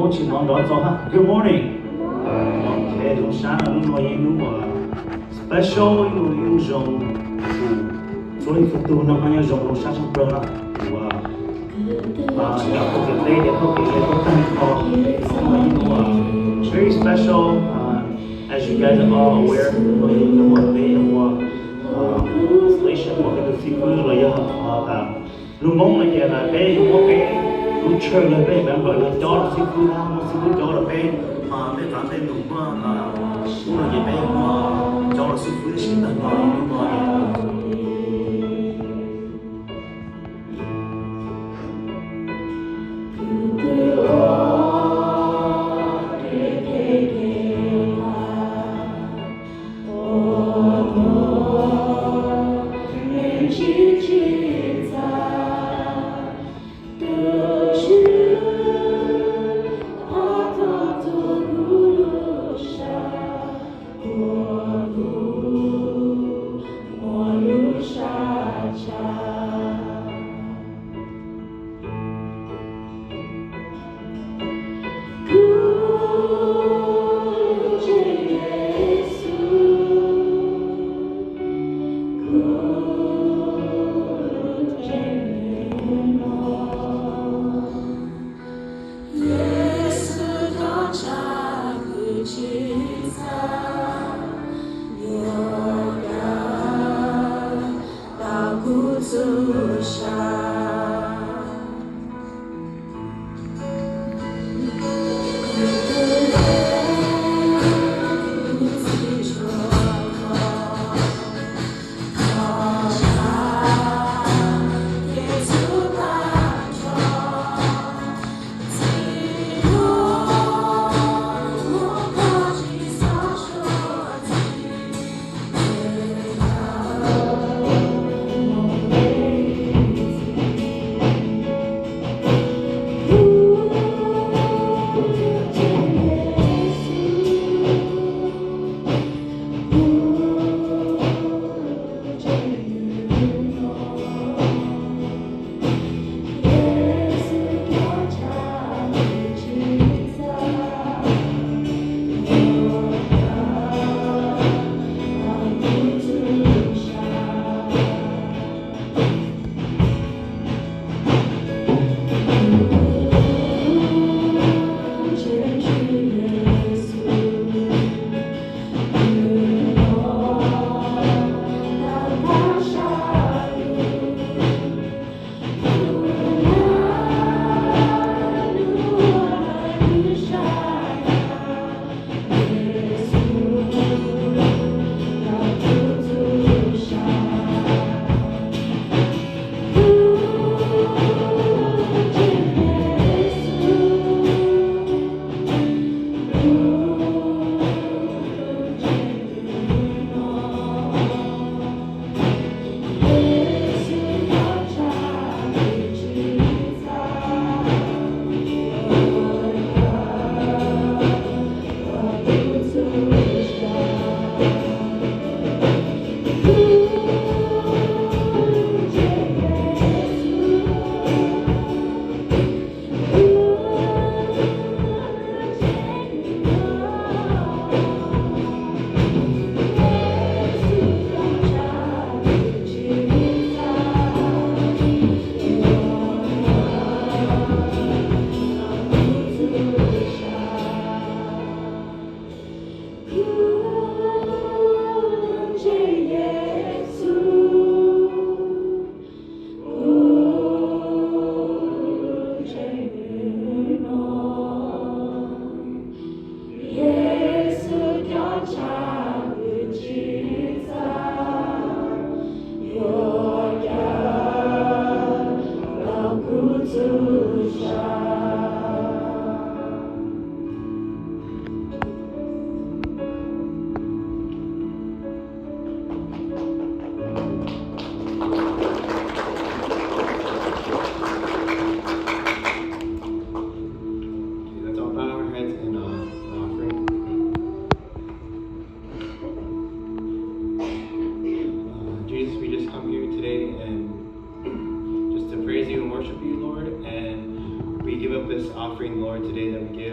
Tsis hnov nrov txog ha. Good morning. Ok, zoo sab no, hnub no yog ib hnub uas special, ib hnub zoo. Txhua leej txhua tug noj qab nyob zoo, zoo sab tshaj plaws na. Uas yog thaum kev teb, yog thaum kev teb tau tag nrho, hnub no yog ib hnub uas very special. As you guys are all aware, hnub no yog ib hnub uas peb yuav ua celebration peb tus xib fwb los yog lus Hmoob no ces peb yuav muab peb lub church los peb yuav nplawm los cov los xib fwb na, muab xib fwb cov los peb, peb qav peb num muab, hnub no ces peb yuav muab cov los xib fwb tab sis tag nrho hnub no ces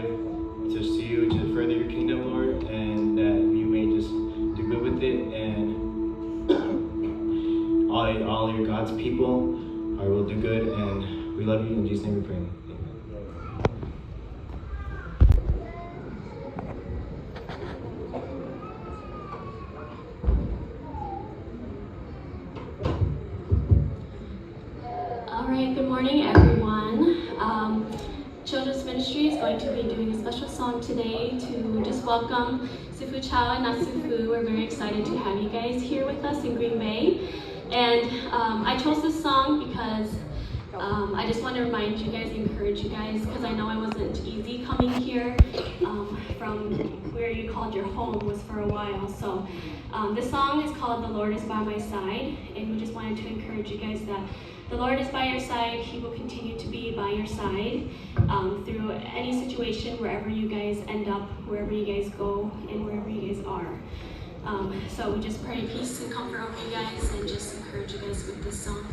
to see you to further your kingdom, Lord, and that you may just do good with it, and all, all your God's people are, will do good, and we love you. In Jesus' name we pray. Amen. All right, good morning, everyone. Um, Children's Ministry is going to be doing a special song today to just welcome Sifu Chao and Nasifu. We're very excited to have you guys here with us in Green Bay. And um, I chose this song because um, I just want to remind you guys, encourage you guys, because I know it wasn't easy coming here um, from where you called your home was for a while. So um, this song is called The Lord Is By My Side, and we just wanted to encourage you guys that the Lord is by your side. He will continue to be by your side um, through any situation, wherever you guys end up, wherever you guys go, and wherever you guys are. Um, so we just pray peace and comfort over you guys and just encourage you guys with this song.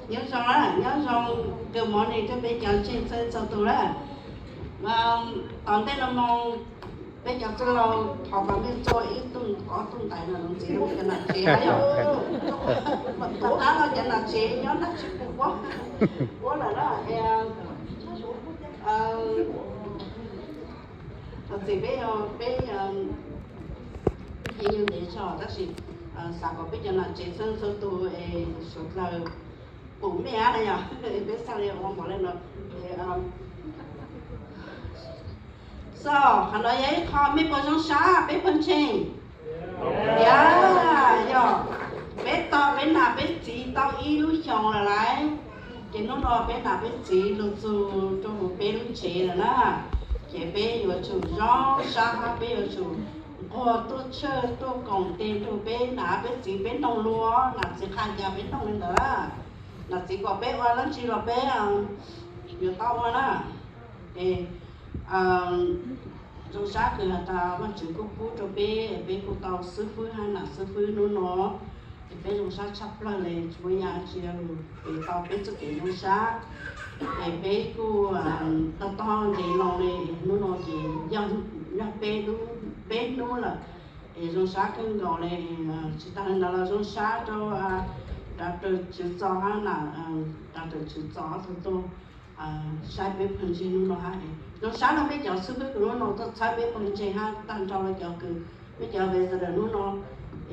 Nyob zoo, nyob zoo, good morning rau peb cov ntseeg txhua txhua tus na. Tom ntej no moo peb cov txwj laug thov kom nej txua ib tug ob tug ntaiv no los ntxiv rau cov nom tsev yom. Tom qab no cov nom tsev nyob nrog tsis pub puab, puab lawm na. Txim peb, peb yeej ntev tso tab sis xav kom peb cov nom tsev txhua txhua tus es suav dlawg pum mej ab na yom, peb xav li ua npaum li no. So, qhov no yog ib qho mej puas zoo sab, peb puas ntseeg? Yog, yog. Peb tau, peb nam peb txiv tau ib lub xyoos lawm lauj. Ces hnub no peb nam peb txiv lug txug rau huv peb lub tsev lawm na. Ces peb yuav tsum zoo sab, peb yuav tsum nquag tuaj tshawj tuaj koom tes nrug peb nam peb txiv peb noog lug, nam txiv qha cas peb noog li ntawd na. Nam txiv kom peb ua dlaab tsi los peb yuav tau ua na. Es zoo sab kws has tas Vaajtswv kuj pub rua peb, peb kuj tau xwb fwb hab nam xwb fwb nub nua. Es peb zoo sab tshaj plawg le, tsi muaj yam tsi, peb tau peb txuj kev zoo sab. Es peb kuj tau tog ntev loo le, nub nua ces yog peb, peb nub lawm. Es zoo sab kawg nkaus le. Tsi taag le ntawd los zoo sab rua Doctor Tswv Txos hab nam, Doctor Tswv Txos ob tug tuaj saib peb pawg ntseeg nub nua hab. Zoo sab nua peb cov xwb fwb kws nub nua tuaj txhawb peb pawg ntseeg hab taag nrho le cov kws peb cov visitor nub nua.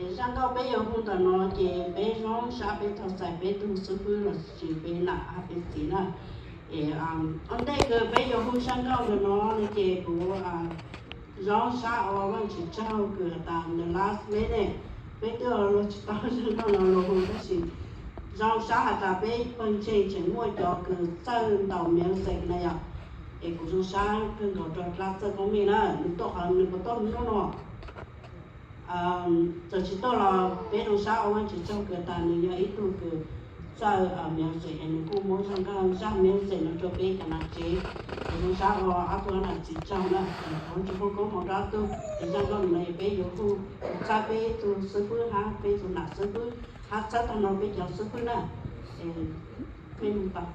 Es zaj nkauj peb yuav hu ntawm no ces peb zoo sab peb tau txais peb tug xwb fwb los sis peb nam hab peb txiv na. Es ua ntej kws peb yuav hu zaj nkauj ntawm no no ces kuv zoo sab ua Vaajtswv tsaug kws has tas the last minute peb twb luag tsi tau zaj nkauj no lug hu tab sis zoo sab has tas peb pawg ntseeg tseem muaj cov kws txawj ntaus music na yom. Es kuv zoo sab kawg nkaus rua dlaab txawj koob meej na, nws tuaj qhov nws puas tuaj nub nua. Txawm tsi tuaj los peb zoo sab ua Vaajtswv tsaug kws tas nws yog ib tug kws txawj music es nws kuj muab zaj nkauj, zaj music no rua peb ka nam tsev. Es zoo sab ua ob tug nam txiv tsaug na, es kuv tsi hu koob hmoov rua ob tug, es zaj nkauj no peb yuav hu txhawb peb tug xwb fwb hab peb tug nam xwb fwb hab txhawb taag nrho peb cov xwb fwb na. Es peb hu tau.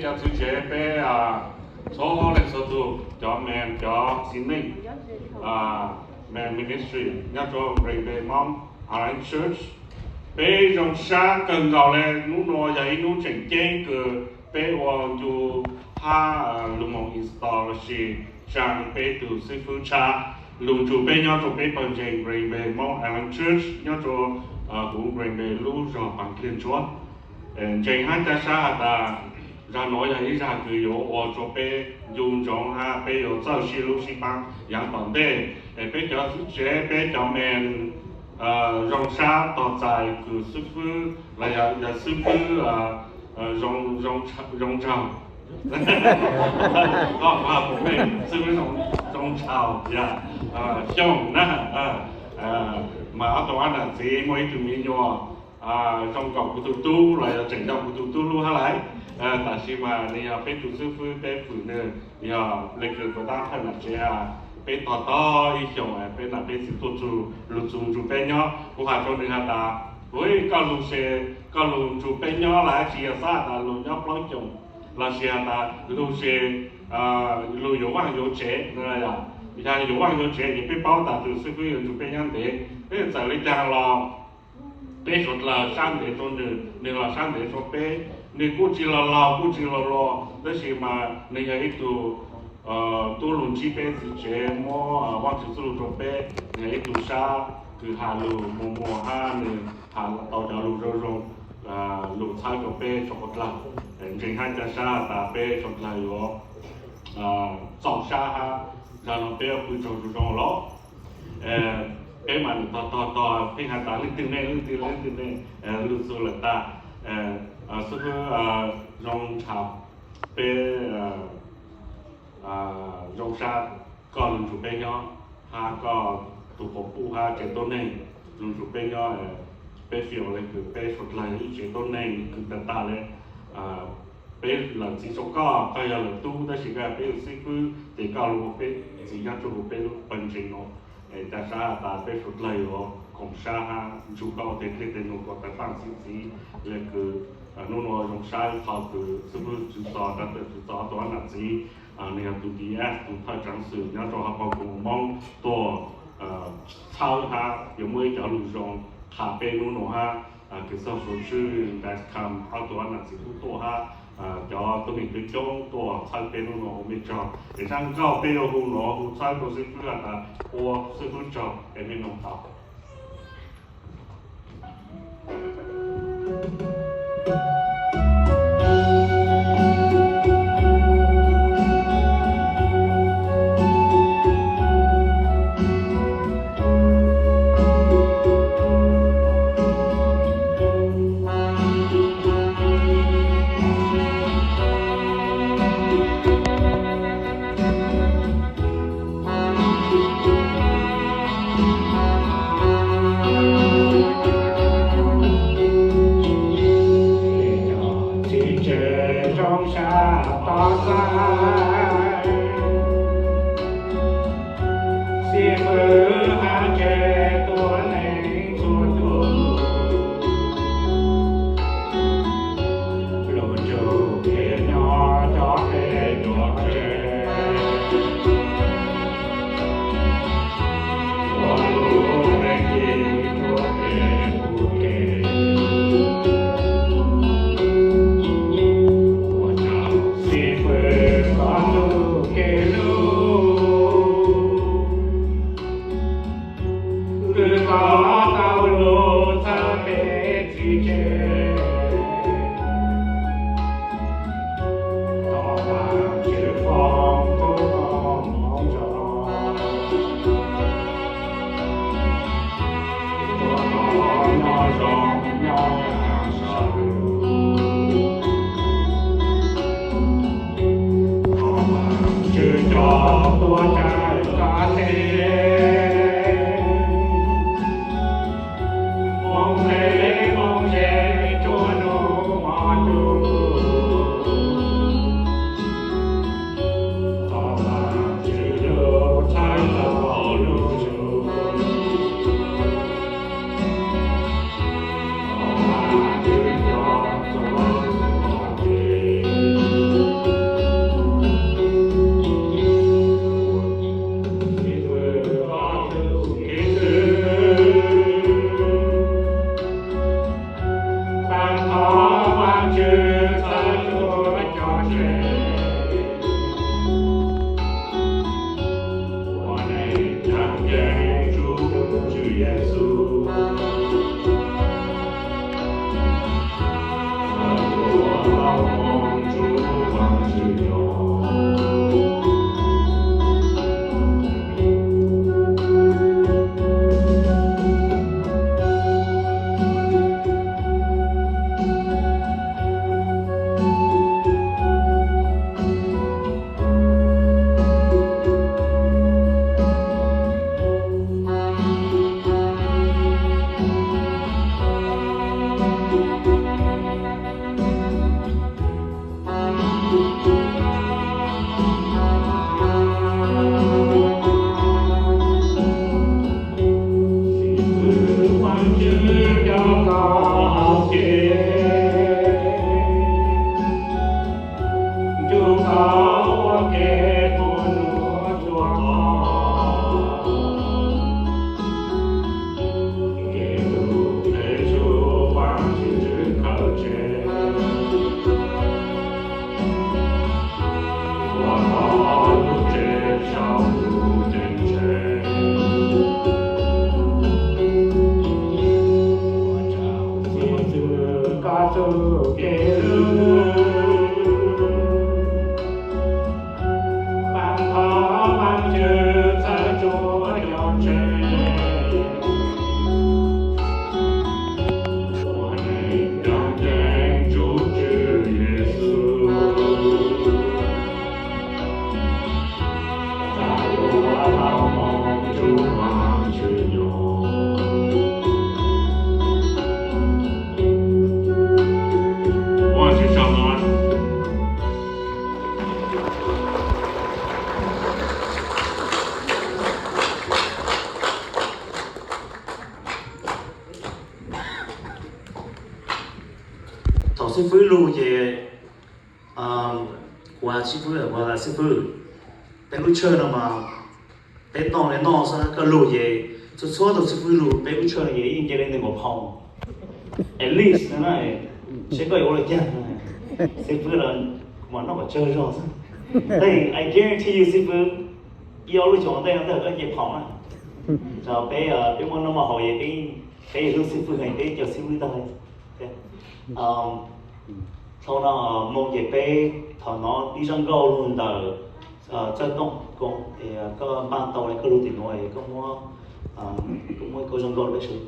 Cov txiv tsev peb txhua leej txhua tus, cov men cov txiv neej, men ministry nyob rau Green Bay Hmoob Island Church, peb zoo sab kawg nkaus le. Hnub no yog ib hnub tseem ceeb kws peb ua ncu hab lug moog install lossis tsaa peb tug xib fwb tshab lug nrug peb nyob rau peb pawg ntseeg Green Bay Hmoob Island Church nyob rau kuv Green Bay lub zog Paas Dlig Ntsuab. Ntseeg hab ca sab has tas zag nuav yog ib zag kws yuav ua rua peb ncu ntsoov hab peb yuav txawj sib hlub sib paab yaav tom ntej. Peb cov txiv tsev, peb cov men zoo sab tog txais kws xib fwb los yog xib fwb Zoo Nraug, xib fwb Zoo Nraug, Xyooj na, mas ob tug ab nam txiv muaj ib tug me nyuam zoo nkaus kuv tug tub los yog tseem nco kuv tug tub lub hab lais. Tam sis mas nwg yog peb tug xib fwb, peb fwm nwg yog le kws puas tab thawj nam tsev has, peb tog tog ib xyoos peb nam peb txiv tuaj txug lug txug nrug peb nyob. Kuv has rua nwg has tas, ui, koj lug se, koj lug nrug peb nyob lawm tsi yog xaav tas lug nyob plaub xyoos, lossis has tas lug se lug yuav vaaj yuav tsev, yog yuav vaaj yuav tsev ces peb paub tas tug xib fwb yuav nrug peb nyob ntev. Peb txawm le caag los peb suav dlawg sab ntev rua nwg, nwg los sab ntev rua peb. Nwg kuj tsi laug laug kuj tsi luag luag, tab sis mas nwg yog ib tug tub lug ntsib peb txiv tsev, muab Vaajtswv txuj lug rua peb. Nwg yog ib tug sab kws has lug muag muag hab nwg has tau cov lug zoo zoo, lug txhawb rua peb suav dlawg. Ntseeg hab ca sab tas peb suav dlawg yuav txaus sab hab zag nuav peb yuav pw tsaug zoo zoo los. Peb mas nws tog tog tog pheej has tas leej twg ne, leej twg, leej twg ne, lug txug lawm tas. Xib fwb Zoo Nraug, peb zoo sab koj lug nrug peb nyob, hab koj tug quas puj hab tsev tuab neeg lug nrug peb nyob. Peb feel le kws peb suav dlawg ib tsev tuab neeg kws tag tag le. Peb lawm txiv rua koj, koj yog lawm tub, tab sis koj yog peb tug xib fwb ces koj lug ua peb txiv nyob rua peb lub pawg ntseeg nuav. Ca sab tas peb suav dlawg yuav koom sab hab nrug koj ua teg dlej teg num kom tawv paaj txhiv txiv le kws hnub nuav zoo sab qhov kws xib fwb Tswv Txos, rab tawm Tswv Txos ob tug ab nam txiv, nwg yog tug D S, tug thawj tsaav xwm nyob rua hauv paug kws Moob tuaj txhawb hab yuav muaj ib cov lug zoo qha peb hnub nuav hab kws txog suav tswb Dax Kam ob tug ab nam txiv tub tuaj hab cov tuab neeg coob coob tuaj txhawb peb hnub nuav ua mej tsaug. Es sab nkauj peb yuav hu nuav hu txhawb rua xib fwb has tas ua xib fwb tsaug es mej noog tau. Txiv tsev zoo sab tog txais, xib fwb hab tsev tuab neeg txhua tug, lug nrug peb nyob cov peb nyuam tsev, ua lub neej ci rua peb puv kev. Ua tsaug xib fwb koj tug kev lug, kws koj tau lug txhawb peb txiv tsev. Thov Vaajtswv foom koob hmoov rua koj, ua koj nyob zoo nyob yav sawv lug. Thov Vaajtswv cov tuab tsaig koj teg, moog ntev moog ze, tsuas nub mos tug. Thov Vaajtswv lug txhawb tau lub zug. Thov Thaum xib fwb lug ces, kuv xib fwb, kuv xib fwb, peb lub tshawj no mas peb noj li noj xwb, koj lug ces txhua txhua tug xib fwb lug peb lub tshawj no ces yeej nce li nees nkaum phaus at least no na, seb koj yuav ua li cas. Xib fwb los kuv mam noj kom tsawg zog xwb. Tej I guarantee you xib fwb, ib ob lub xyoo ntej no tej koj nce phaum na. Peb, peb muab noj mov haus ces peb, peb hlub xib fwb heev, peb cov xib fwb tag. Dhau no moo ces peb thov hnov ib zaj nkauj lug ntawm Txawj Tooj Koo, koj npaj tau koj lug tim nuav es koj muab, koj muab koj zaj nkauj rau peb seb.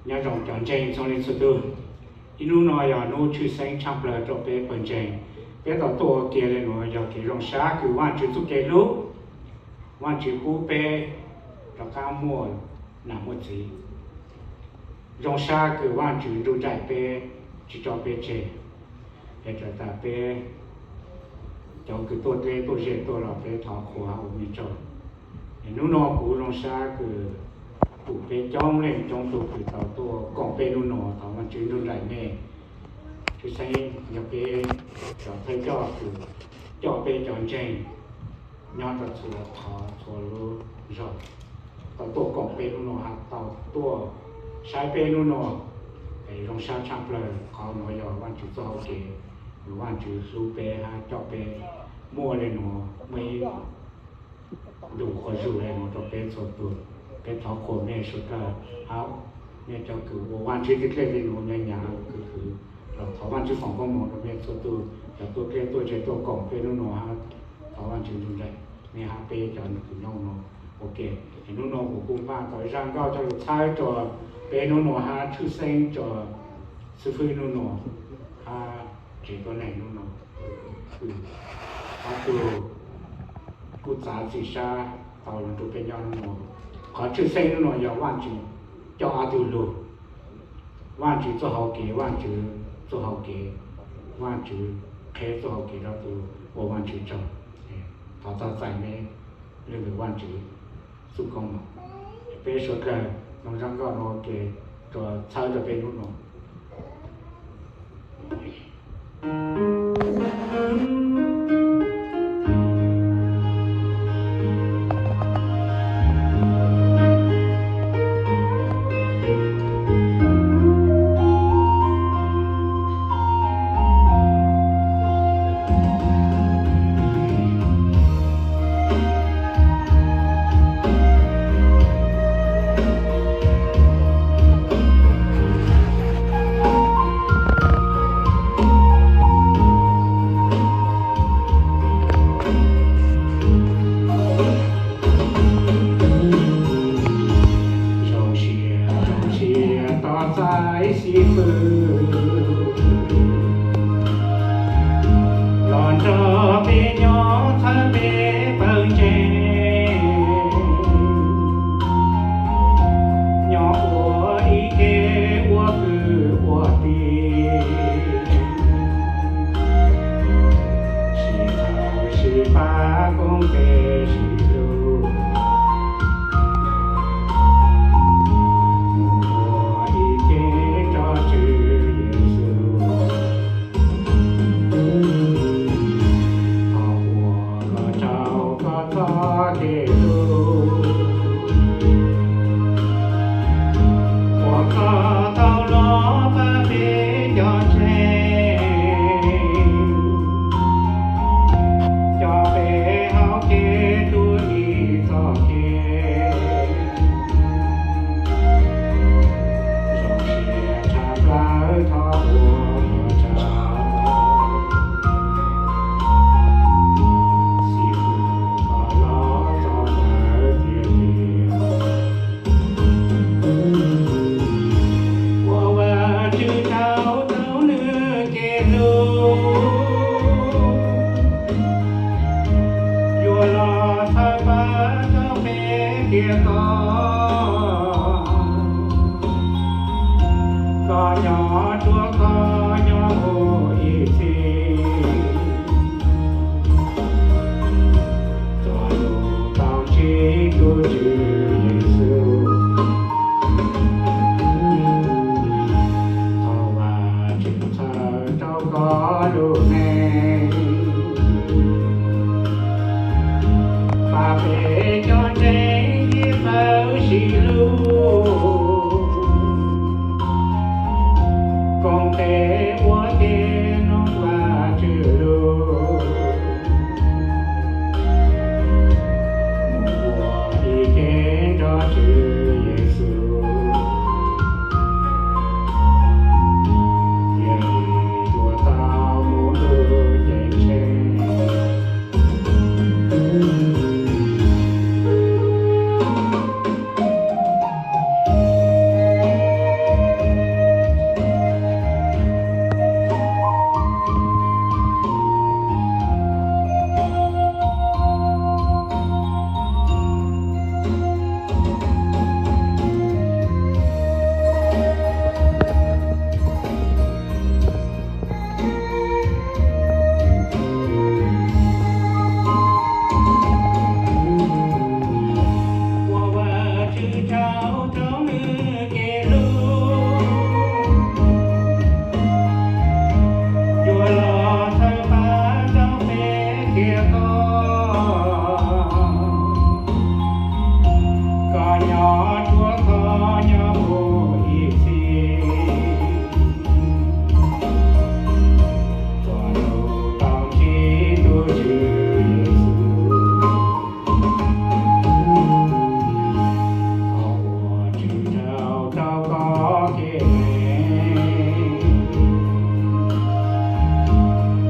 Nyob zoo cov ntseeg txhua leej txhua tug, ib hnub no yog hnub tshwj xeeb tshaj plaws rau peb pawg ntseeg. Peb tau tuaj ua ke le nuav yog kev zoo sab kws Vaajtswv txuj kev hlub, Vaajtswv pub peb rov qab muaj nam muaj txiv. Zoo sab kws Vaajtswv nruj nraim peb, tsis tso peb tseg. Es txawm tas peb cov kws tuaj dleb tuaj ze tuaj los peb thov qhuas ua mej tsaug. Es hnub no kuv zoo sab kws pum peb coob leej coob tug kws tau tuaj koom peb hnub no, thov Vaajtswv nruj nraim mej. Tshwj xeeb yog peb cov thawj coj kws coj peb cov ntseeg nyob rau txhua qhov txhua lub zog, tau tuaj koom peb hnub no, tau tuaj saib peb hnub no. Es zoo sab tshaj plaws, qhov nuav yog Vaajtswv txuj hau kev, Vaajtswv hlub peb hab coj peb muaj le nuav, muaj ib ntu qhua zug le nuav rau peb txhua tug. Peb thov qhuas mej suav dlawg hab mej cov kws ua Vaajtswv txuj kev le nuav nyav nyav kws khwv, los thov Vaajtswv foom koob moov rau mej txhua tug cov tuaj dleb tuaj ze tuaj koom peb hnub no hab thov Vaajtswv nruj nraim mej hab peb cov kws nyob no. Ok, es hnub no kuv kuj npaj tau zaj nkauj coj lug txhawb rua peb hnub no hab tshwj xeeb rua xib fwb hnub no hab tsev tuab neeg hnub no, ob tug kuj txav txim sab tau lug nrug peb nyob hnub no. Qhov tshwj xeeb hnub no yog Vaajtswv coj ob tug lug, Vaajtswv txuj hau kev, Vaajtswv txuj hau kev, Vaajtswv qheb txuj hau kev rau tug ua Vaajtswv tsaug. Thov txog txais mej leej twg Vaajtswv txuj koob moov. Peb suav dlawg mloog zaj nkauj no ua ke rua txhawb rua peb hnub no. xib fwb los nrog peb nyob txhawb peb pawg ntseeg, nyob ua ib ke ua kwv ua tij, sib txhawb sib pab koom tes sib hlub, mus ua ib ke nrog Tswv Yexus. Thov ua koj tsaug koj txoj kev hlub uas koj tau los pab peb cov ntseeg, coj peb hauv kev tuag dim txoj kev, zoo siab tshaj plaws thov ua koj tsaug. Xib fwb koj los txog txawv tiag tiag, ua Vajtswv tsaug rau nws kev hlub, yuav los txhawb pab rau peb tiag koj, koj nyob tsuav koj nyob mus ib txhis, txog hnub tau ntsib tus Tswv Yexus. Thov Vajtswv txhawb rau koj lub neej, pab peb cov ntseeg sib txawj sib hlub, koom tes ua ke mloog Vajtswv lus, mus ua ib ke nrog Tswv Yexus, thiaj li yuav tau mus ntuj ceeb tsheej. Ua Vajtswv tsaug rau nws kev hlub, yuav los txhawb pab rau peb tiag koj, koj nyob tsuav koj nyob mus ib txhis, txog hnub tau ntsib tus Tswv Yexus. Thov ua Tswv tsaug rau koj kev hlub,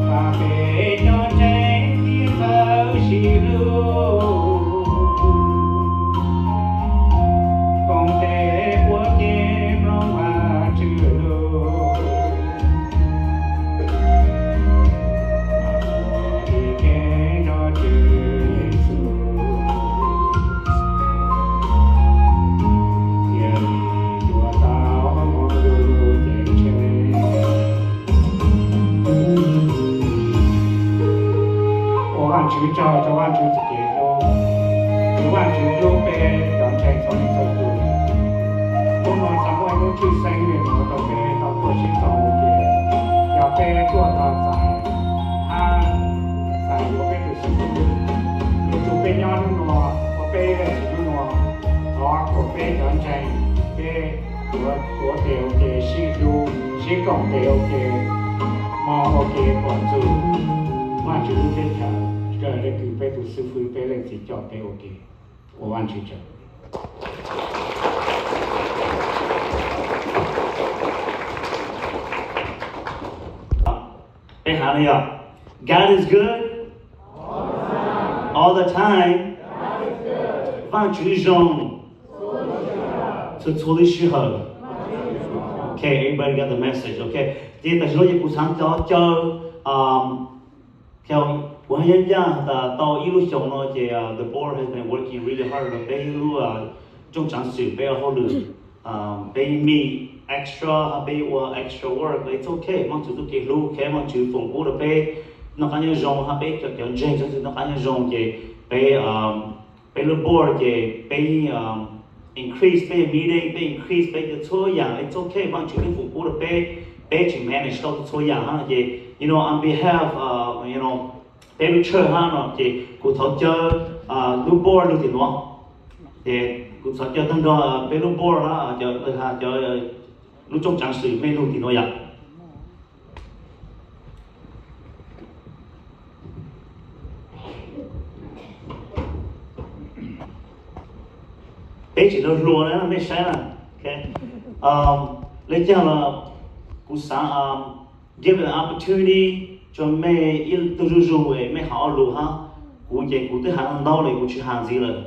pab peb cov ntseeg sib txawj sib hlub, koom tes ua ke mloog Vajtswv lus, ua ib ke nrog Tswv Yexus, thiaj li yuav tau mus ntuj ceeb tsheej. Ua Vajtswv tsaug rau Vajtswv txoj kev hlub, rau Vajtswv hlub peb cov ntseeg txhua leej txhua tus. Hnub no txog muaj ib lub tshwj xeeb me me rau peb tau tuaj sib koom ua ke, yog peb tuaj txog txais hab txais yuav peb tus xib fwb, yuav tsum peb nyob hnub no, ua peb leej txiv hnub no. Thov kom peb cov ntseeg peb yuav tuav tes ua ke, sib hlub sib koom tes ua ke, moog ua ke kom txug Vajtswv lub teb chaws, kawg le kws peb tus xib fwb peb leej txiv coj peb ua ke. Ua Vajtswv tsaug. Peb has no yog, God is good all the time. Vajtswv zoo txhua txhua lub sij hawm. Okay, everybody got the message, okay? Ces tam sim no ces kuv xav cov caw, um, theo kuv haj yam ncaj tau ib lub xyoo no ces uh, the board has been working really hard rau peb lub uh, rooj tsaav xwm peb ua hauj lwm, um, peb meet extra, peb ua extra work, it's okay, Vaajtswv txuj kev hlub, okay, Vaajtswv foom kub rau peb noj qab nyob zoo, hab peb cov, cov ntseeg txhua txhua noj qab nyob zoo ces peb, um, peb lub board ces peb, um, increase peb meeting, peb increase peb cov txhua yaam, it's okay, Vaajtswv yeej foom kub rau peb, peb tseem manage tau txhua yaam hab ces, you know, on behalf, uh, you know, peb lub church hab no ces kuv thov caw, uh, lub board lug tim nuav. Ces kuv thov caw tag nrho peb lub board hab cov, cov lub rooj tsaav xwm mej lug tim nuav yom. Peb tseem lug hluas na, mej saib na. Okay. Um, le caag los kuv xaav, um, give an opportunity rua mej ib tug zuj zug es mej has ob lug hab. Kuv ces kuv twb has ntau lawm, kuv tsis has ntxiv lawm.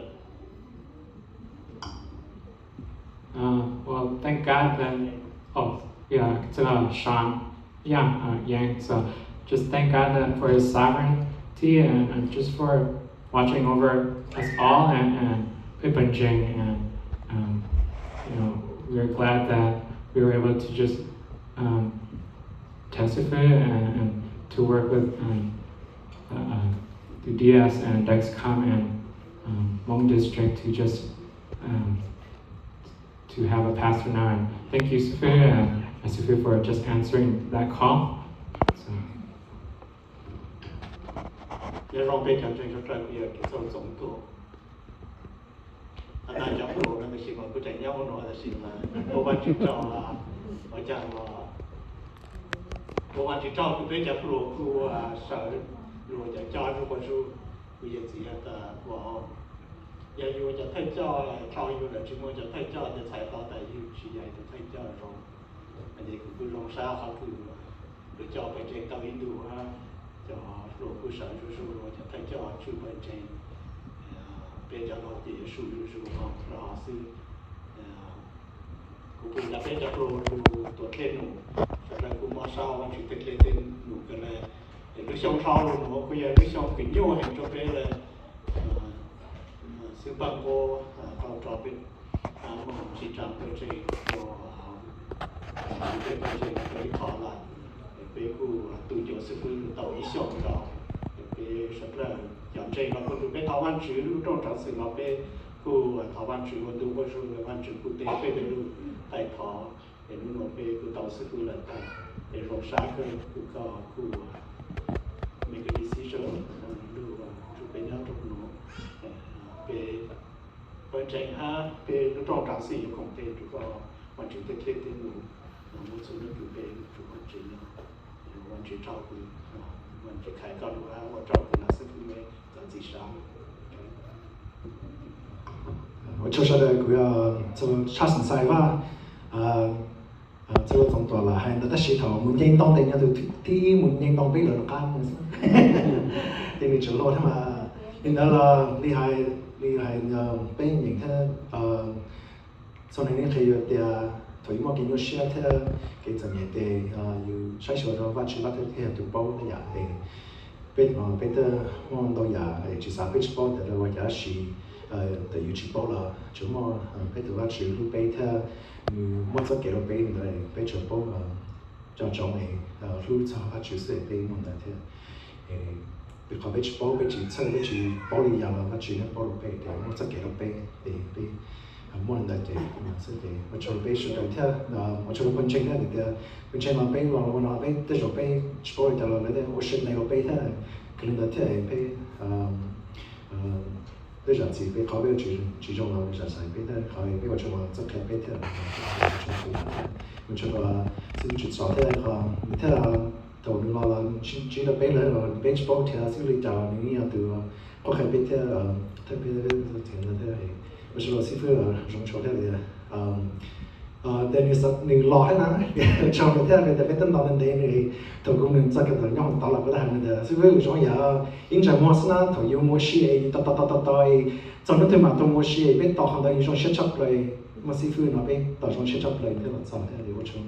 Uh, well, thank God that, oh, yeah, it's uh, Sean. Yeah, uh, yeah, so just thank God that for His sovereignty and, and just for watching over us all and, and Pej Pej Jing. And, um, you know, we're glad that we were able to just um, testify and, and to work with um, uh, uh, the D S and Dexcom and um, Hmong District to just um, to have a pastor now. And thank you, Sifir, and, and Sifir for just answering that call. So. Nyob zoo peb cov ntseeg sawv daws, kuv yog Kev Txawj Txoos Tuam. Tag cov pluag no tab sis mas kuv tseem nyob hauv no tab sis mas ua Vajtswv tsaug, ua cas ua Vajtswv tsaug kuv peb cov pluag kuj sawv luag cov coj zuj ua zug, kuv yawm txiv tas ua yog yus ua cov thawj coj, thaum yus lawm tsis muaj cov thawj coj ces txhais tau tas yus tsis yog tus thawj coj zoo. Ces kuv kuj zoo sab qhov kws lawv coj pawg ntseeg tau ib ntus hab, cov hluas kuj sawv zuj zus, cov thawj coj tswj pawg ntseeg, peb cov laug ces yuav su zuj zus hlo xwb. Kuv pum tas peb cov hluas lug tuam dlej num, sawv daws kuj mob sab Vajtswv tej dlej tej num kawg le. Lub xyoo dhau los nuav kuj yog lub xyoo kws nyuaj heev rua peb le. Xwb npaj nqua tau rau peb moog tsis tsaa pawg ntseeg, peb pawg ntseeg peb thov lawm, peb kuj tu ncua xib fwb tau ib xyoos nkaus. Peb sawv dlawg cov ntseeg los kuj tu peb thov Vajtswv, lub rooj tsaav xwm los peb kuj thov Vajtswv ua ntu ua zug, Vajtswv kuj teb peb tej lug taij thov. Es hnub no peb kuj tau xib fwb lawm tag, es zoo sab kawg kws koj kuj make a decision lug nrug peb nyob rau hnub no. Peb pawg ntseeg hab peb lub rooj tsaav xwm yuav koom tes rua koj, Vajtswv tej dlej tej num, muaj txhua leej kws peb rua Vajtswv nyob. Vajtswv tsaug kws, Vajtswv khaiv koj lug hab ua tsaug kws nov xib fwb me txav txim sab. Ua tsaug sawv daws, kuv yog tshaj xeem xais Vaj, txhua lub txoov tuam lam hais ntawd tab sis thaum mus nce ntoo tes nyob tus thib ib mus nce ntoo peb lawv rov qab, ces nws tseem hluas thiab mas. Li ntawd los li hais, li hais peb nyeem thiab, txhua neeg yeej qhia yus tias thaum yus muaj kev nyuaj siab thiab kev txom nyem tes yus saib xyuas rau Vajtswv, Vajtswv thiaj yog tus paub tej yam tes. Peb, peb twb muaj ntau yam tsis xav, peb tsis paub tias ua cas tab sis ntawm yus tsis paub los tsuas muaj peb tus Vajtswv hlub peb thiab nws muaj txoj kev rau peb ntawd, peb tsuas paub tso tsoov es hlub txog Vajtswv xwb es peb muaj ntawd thiab. Vim qhov peb tsis paub, peb tsis txhawj, peb tsis paub li yam los Vajtswv yeej paub rau peb tias muaj txoj kev rau peb es peb muaj li ntawd ces xwb ces ua tsaug rau peb sawv daws thiab ua tsaug rau pawg ntseeg thiab tias pawg ntseeg los peb los ua no peb tej zaum peb tsis paub li cas los lawv ua siab ntev rau peb thiab. Kawg li ntawd thiab peb tej zam txim peb qhov peb tsis zoo los zam txim peb thiab, qhov peb ua tsaug los txhawb qhia peb thiab. Ua tsaug rau xib hwb Tswv Txos thiab, thiab thaum nws los los ntsib rau peb lawm los peb tsis paub tias xib hwb li cas los nws yeej yog tus qhuab qhia peb thiab, thawj peb thiab. Ua tsaug rau xib hwb, zoo tsaug thiab tias nws los thiab na, tsaug nws thiab tias peb twb nto ntev ntev nws, thaum kuv nws txog kiag ntawm nyob hauv tod los kuv twb hais nws tias xib hwb zoo yam ib ntsais muag xwb na, thaum yus mus ua si es yus tos tos tos tos tos txog hnub twg mam tau mus ua si, peb tos qhov ntawd yus zoo siab tshaj plaws. Mas xib fwb no peb tau zoo siab tshaj plaws thiab los txog thiab, ua tsaug.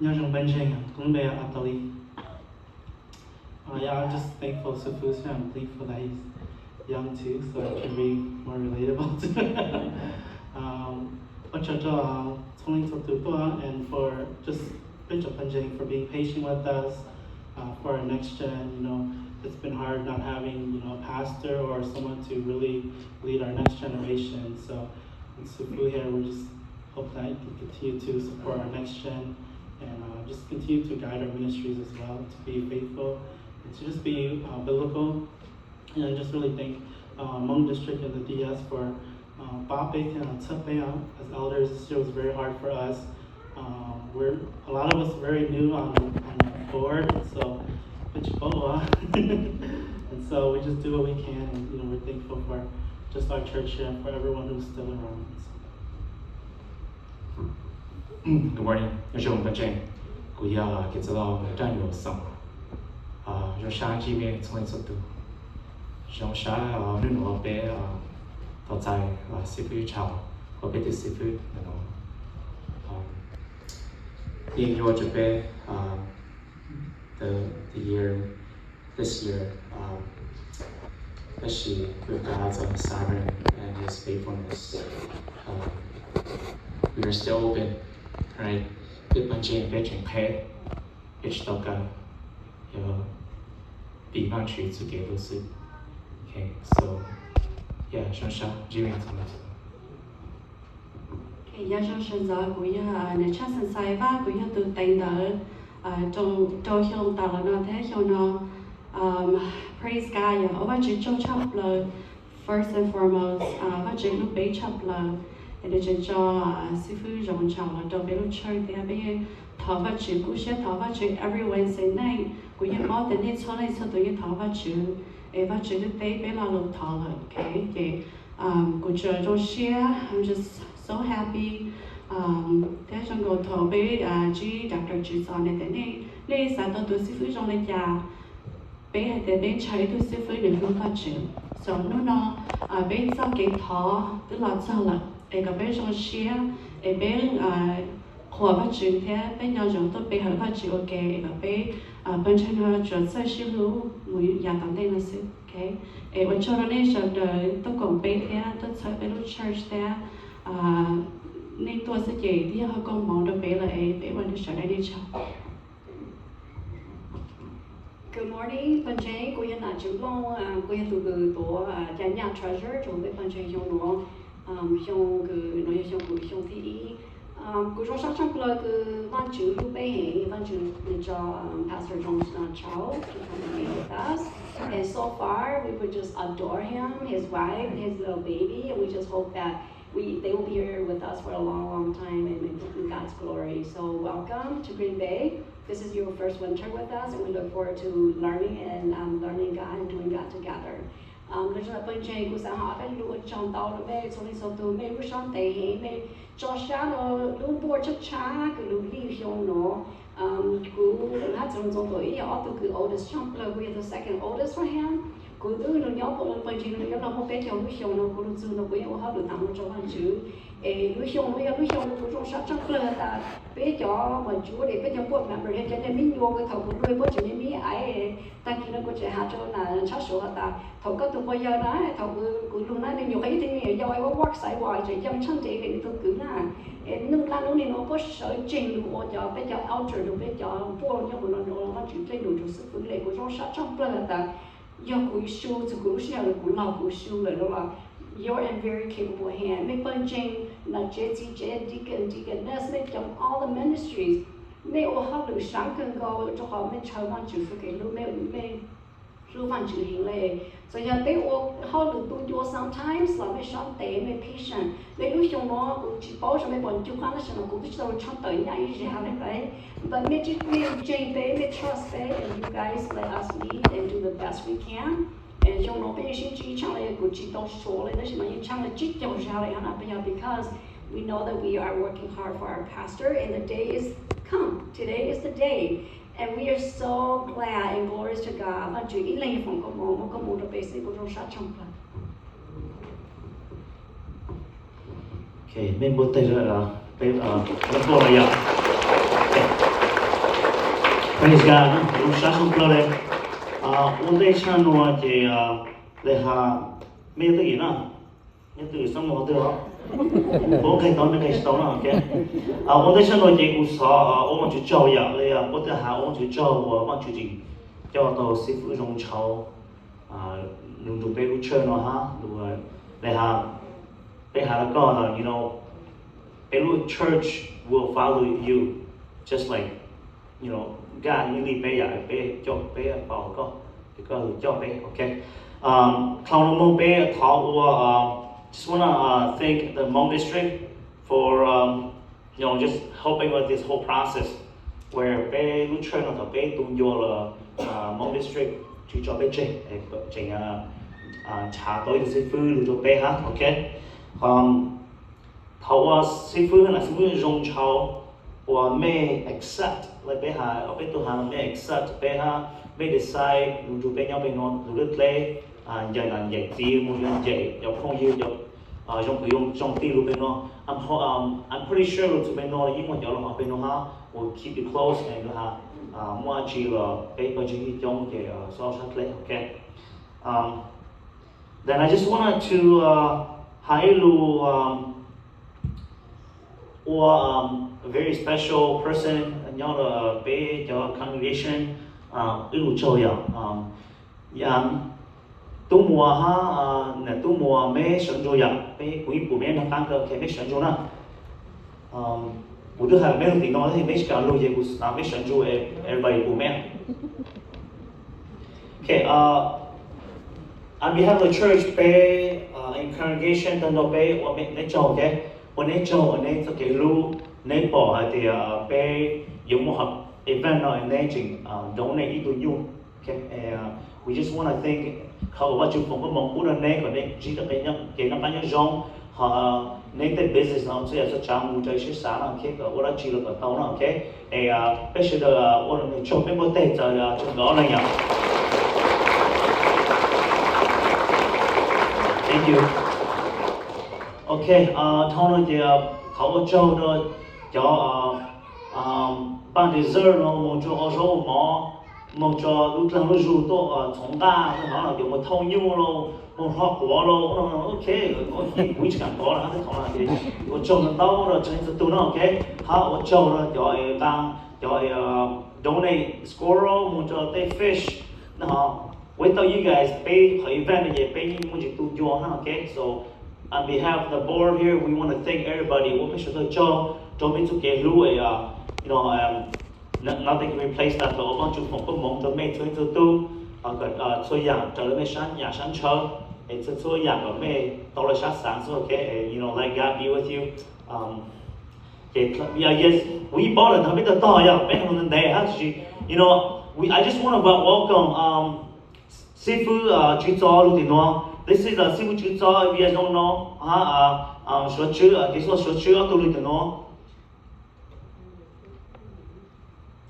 Nyob zoo pawg ntseeg, kuv lub npe Atali. Uh, yeah, I'm just thankful to Sifu, and I'm thankful that he's young too, so it can be more relatable to. Um, ua tsaug rau txhua leej txhua tus tuaj, and for just peb cov pawg ntseeg for being patient with us, uh, for our next gen. You know, it's been hard not having, you know, a pastor or someone to really lead our next generation. So with Sifu here, we're just hope that you can continue to support our next gen and uh, just continue to guide our ministries as well, to be faithful and to just be uh, biblical. And I just really thank uh, Hmong District and the D S for uh, pab peb thiab txhawb peb. Uh, as elders, this year was very hard for us. Um, we're a lot of us very new on, on board, so peb tsis paub ua. And so we just do what we can, and you know, we're thankful for just our church here and for everyone who's still around. So. Good morning, nyob zoo pawg ntseeg, kuv yog Kev Txwj Laug Raj Yuam Xoom. Zoo sab ntsib mej txhua leej txhua tus. Zoo sab hnub no peb tau txais xib fwb Chau ua peb tus xib fwb no. Yeej nyuaj rau peb the, the year, this year, especially with God's sovereign and His faithfulness. We are still open, right? Peb pawg ntseeg peb tseem qheb, peb tsis tau kaw, yog vim Vaajtswv txuj kev lub xwb. Okay, so, yeah, zoo sab ntsib mej txhua leej txhua tus. Yog zoo sawv ntxov, kuv yog Nws Tshaj Xeem Xais Vaj, kuv yog tus teev ntawv rau xyoo tas los no thiab xyoo no. Praise God, yog ua Vajtswv tsaug tshaj plaws. First and foremost, Vajtswv hlub peb tshaj plaws, es nws tseem tso xib fwb Zoo Ntshaus los rau peb lub church thiab peb yeej thov Vajtswv, kub siab thov Vajtswv every Wednesday night. Kuv yeej paub tias nej txhua leej txhua tus yeej thov Vajtswv, es Vajtswv twb teb peb lo lus thov lawm, okay? Ces kuv tsuas zoo siab, I'm just so happy. Thiab zoo nkaus thaum peb ntsib Doctor Tswv Xos, nws tias nej xav tau tus xib fwb zoo li cas, peb hais tias peb ntshaw ib tug xib fwb nws hlub Vajtswv. So hnub no peb txoj kev thov twb los txog lawm, es kom peb zoo siab, es peb qhuas Vajtswv thiab peb nco ntsoov tuaj pe hawm Vajtswv ua ke, es kom peb pawg ntseeg no tsuas txawj sib hlub mus yav tom ntej no xwb. Es ua tsaug rau nej sawv daws tuaj koom peb thiab tuaj txhawb peb lub church thiab. Nej tuaj xwb ces twb yog qhov koob hmoov rau peb lawm, es peb ua sawv daws nej tsaug. Good morning, pawg ntseeg, kuv yog Nam Tswv Nplooj, kuv yog tus kws tuav ca nyaj treasurer rau peb pawg ntseeg xyoo nuav. Xyoo kws nuav yog xyoo kuv xyoo thib ib. Kuv zoo sab tshaj plaws kws Vaajtswv hlub peb heev, Vaajtswv nws tso Pastor Jones Chau to come and be with us. And so far, we would just adore him, his wife, his little baby, and we just hope that we, they will be here with us for a long, long time and in God's glory. So welcome to Green Bay. This is your first winter with us, and we look forward to learning and um, learning God and doing God together. Lawv tsoom pawg ntseeg, kuv xav hais ob peb lus ua tsaug ntau rau mej txhua leej txhua tus, mej lub sab ntev heev, mej tso sab rau lub npuaj tshab tshab kws lug lij xyoo nuav. Kuv hab txwv Ntxoov Tuam Ib yog ob tug kws oldest tshaj plaws, kuv yog tus second oldest rau hab. Kuv twb lug nyob pawg ntseeg no yuav luag muaj peb caug lub xyoo no, kuv lug txug no kuv yeej ua hauj lwm taag nrho rau Vaajtswv. Es lub xyoo no yog lub xyoo kws kuv zoo sab tshaj plaws has tas peb cov mos cuav es peb cov board member thiab cov niag me nyuam kws thaum kuv lug puab tseem me me ais. Tag kis no kuv tseem has rau Nam Tshab Suav has tas thaum koj tug pog yawg na, thaum kuv lug na, nwg nyuam qhuav ib tug me nyuam yaus es ua walk sidewalk tseem yoo tshaj ntev le nwg tug kwv na. Es nwg dlaab lub neej nuav puab sawv tsees lug ua cov peb cov elder rau peb cov npuaj nyob huv no, Vaajtswv dlej num rua xib fwb le, kuv zoo sab tshaj plaws has tas yog kuv su txug kuv lub sij hawm kuv laug kuv su lawm los, you're in very capable hand. Mej pawg ntseeg, nam tsev txiv tsev, deacon, deaconess, mej cov all the ministries, mej ua hauj lwm sab kawg nkaus rua qhov mej ntshaw Vaajtswv txuj kev hlub, mej, mej hlub Vaajtswv heev le. Txawm yog peb ua hauj lwm tu ncua sometimes los mej sab ntev, mej patient. Mej lub xyoo nuav kuv tsis paub xyov mej puas ncu qab tab sis mas kuv twb tsis tau lug tshaj tawm nyaj ib zag le peb, but mej tseem, mej ntseeg peb, mej trust peb, and you guys let us lead and do the best we can. Xyoo nuav peb yeej sib ntsib tshaaj le, kuv tsis tau suav le tab sis mas yeej tshaaj le tsib caug zag le hab na, peb yog because we know that we are working hard for our pastor and the day is come. Today is the day. And we are so glad and glorious to God. Vaajtswv ib leeg foom koob moov, muab koob moov rau peb xwb, kuv zoo sab tshaj plaws. Ok, mej npuaj teg rau peb, peb npuaj los yog. Praise God, zoo sab zoo plawg le. Ua ntej tshaj nuav ces le has, mej yog twj ywm na, yog twj ywm xab mos twg os, puab nqeg tau mej nqeg tsis tau na, ok. Ua ntej tshaj nuav ces kuv xov ua Vaajtswv tsaug yom, le puab twb has ua Vaajtswv tsaug uas Vaajtswv tseem coj tau xib fwb Zoo Ntshaus nug nrug peb lub church no hab, le has, peb has rau koj, you know, peb lub church will follow you, just like, you know, God, you lead peb yom, peb coj, peb follow koj, es koj coj peb, ok. Dlhau no moog peb thov ua, just wanna thank the Hmong District for, you know, just helping with this whole process where peb lub church no thaum peb tu ncua los Hmong District tsis tso peb tseg, tseem nrhav tau ib tug xib fwb lug rau peb hab, ok. Thaum uas xib fwb, xib fwb Zoo Ntshaus, uas mej accept le peb has, peb tug has, mej accept peb hab, mej decide lug nrug peb nyob peb nuav lug lub dleb, ncaim nam ncaim txiv, moog ncaim cov phooj ywg, cov zoo kwv zoo tij lug peb nuav. I'm pretty sure lug txug peb nuav yeej muaj cov lug hov peb nuav hab, will keep you close and lug has, muaj dlaab tsi los peb pawg ntseeg coob ces xob sab dleb, ok. Then I just wanted to has ib lug ua a very special person nyob rua peb cov congregation ib lug tsaug yom. Tub Muas hab, nam Tub Muas, meb sawv ntsug yom, peb kuv yeej pum meb nrog qaab kawg, meb sawv ntsug na. Kuv twb has meb lug tim no tab sis meb tsis kam lug ces kuv xav meb sawv ntsug, everybody pum meb. Okay, on behalf of the church, peb in congregation tag nrho peb ua neb tsaug, okay? Ua neb tsaug uas neb txoj kev hlub, neb pom hais tias peb yuav muaj event no neb tseem donate ib tug nyuj. We just wanna thank, qhov uas Vajtswv foom koob hmoov pub rau neb kom neb ntsib tau kev noj qab nyob zoo, ho neb tej business no txhua yam txhua tsav mus raws sib xav no, okay, kom ua dab tsi los kom tau no, okay. Es peb sawv daws ua nws tsaug, peb npuaj teg txawm tsaug ntau leej yom. Thank you. Okay, dhau no ces thov ua tsaug rau cov npaaj dessert no, moog rua ua zaub ua mov, moog rua lub dlaag lub zug tuaj txhoov nqaj, no cov moog thauj nyuj lauj, moog hlo quav lauj, okay, kuv tsis kam kov lawm hab, tej qhov no ces ua tsaug ntau rau txhua txhua tug no, okay, hab ua tsaug rau cov nqaa, cov donate squirrel moog rua tej fish, no, without you guys peb qhov event no ces peb yeej muaj ntsis tu ncua na, okay, so on behalf of the board here, we want to thank everybody, ua mej sawv daws tsaug rau mej txuj kev hlub, you know, nothing can replace that, thov Vaajtswv foom koob hmoov rau mej txhua leej txhua tug, kom txhua yaam raws le mej sab yaam sab ntshaw, es txhua txhua yaam kom mej tau le sab xaav xwb, okay, you know, let God be with you. Ces yes, kuv yeej paub lawm ntawd peb tog tog yog peb has lug ntev ntev hab, tiam sis, you know, I just want to welcome xib fwb Tswv Txos lug tim nuav. This is xib fwb Tswv Txos, if you guys don't know, hab Suav Tswb, kev xua Suav Tswb ob tug lug tim nuav.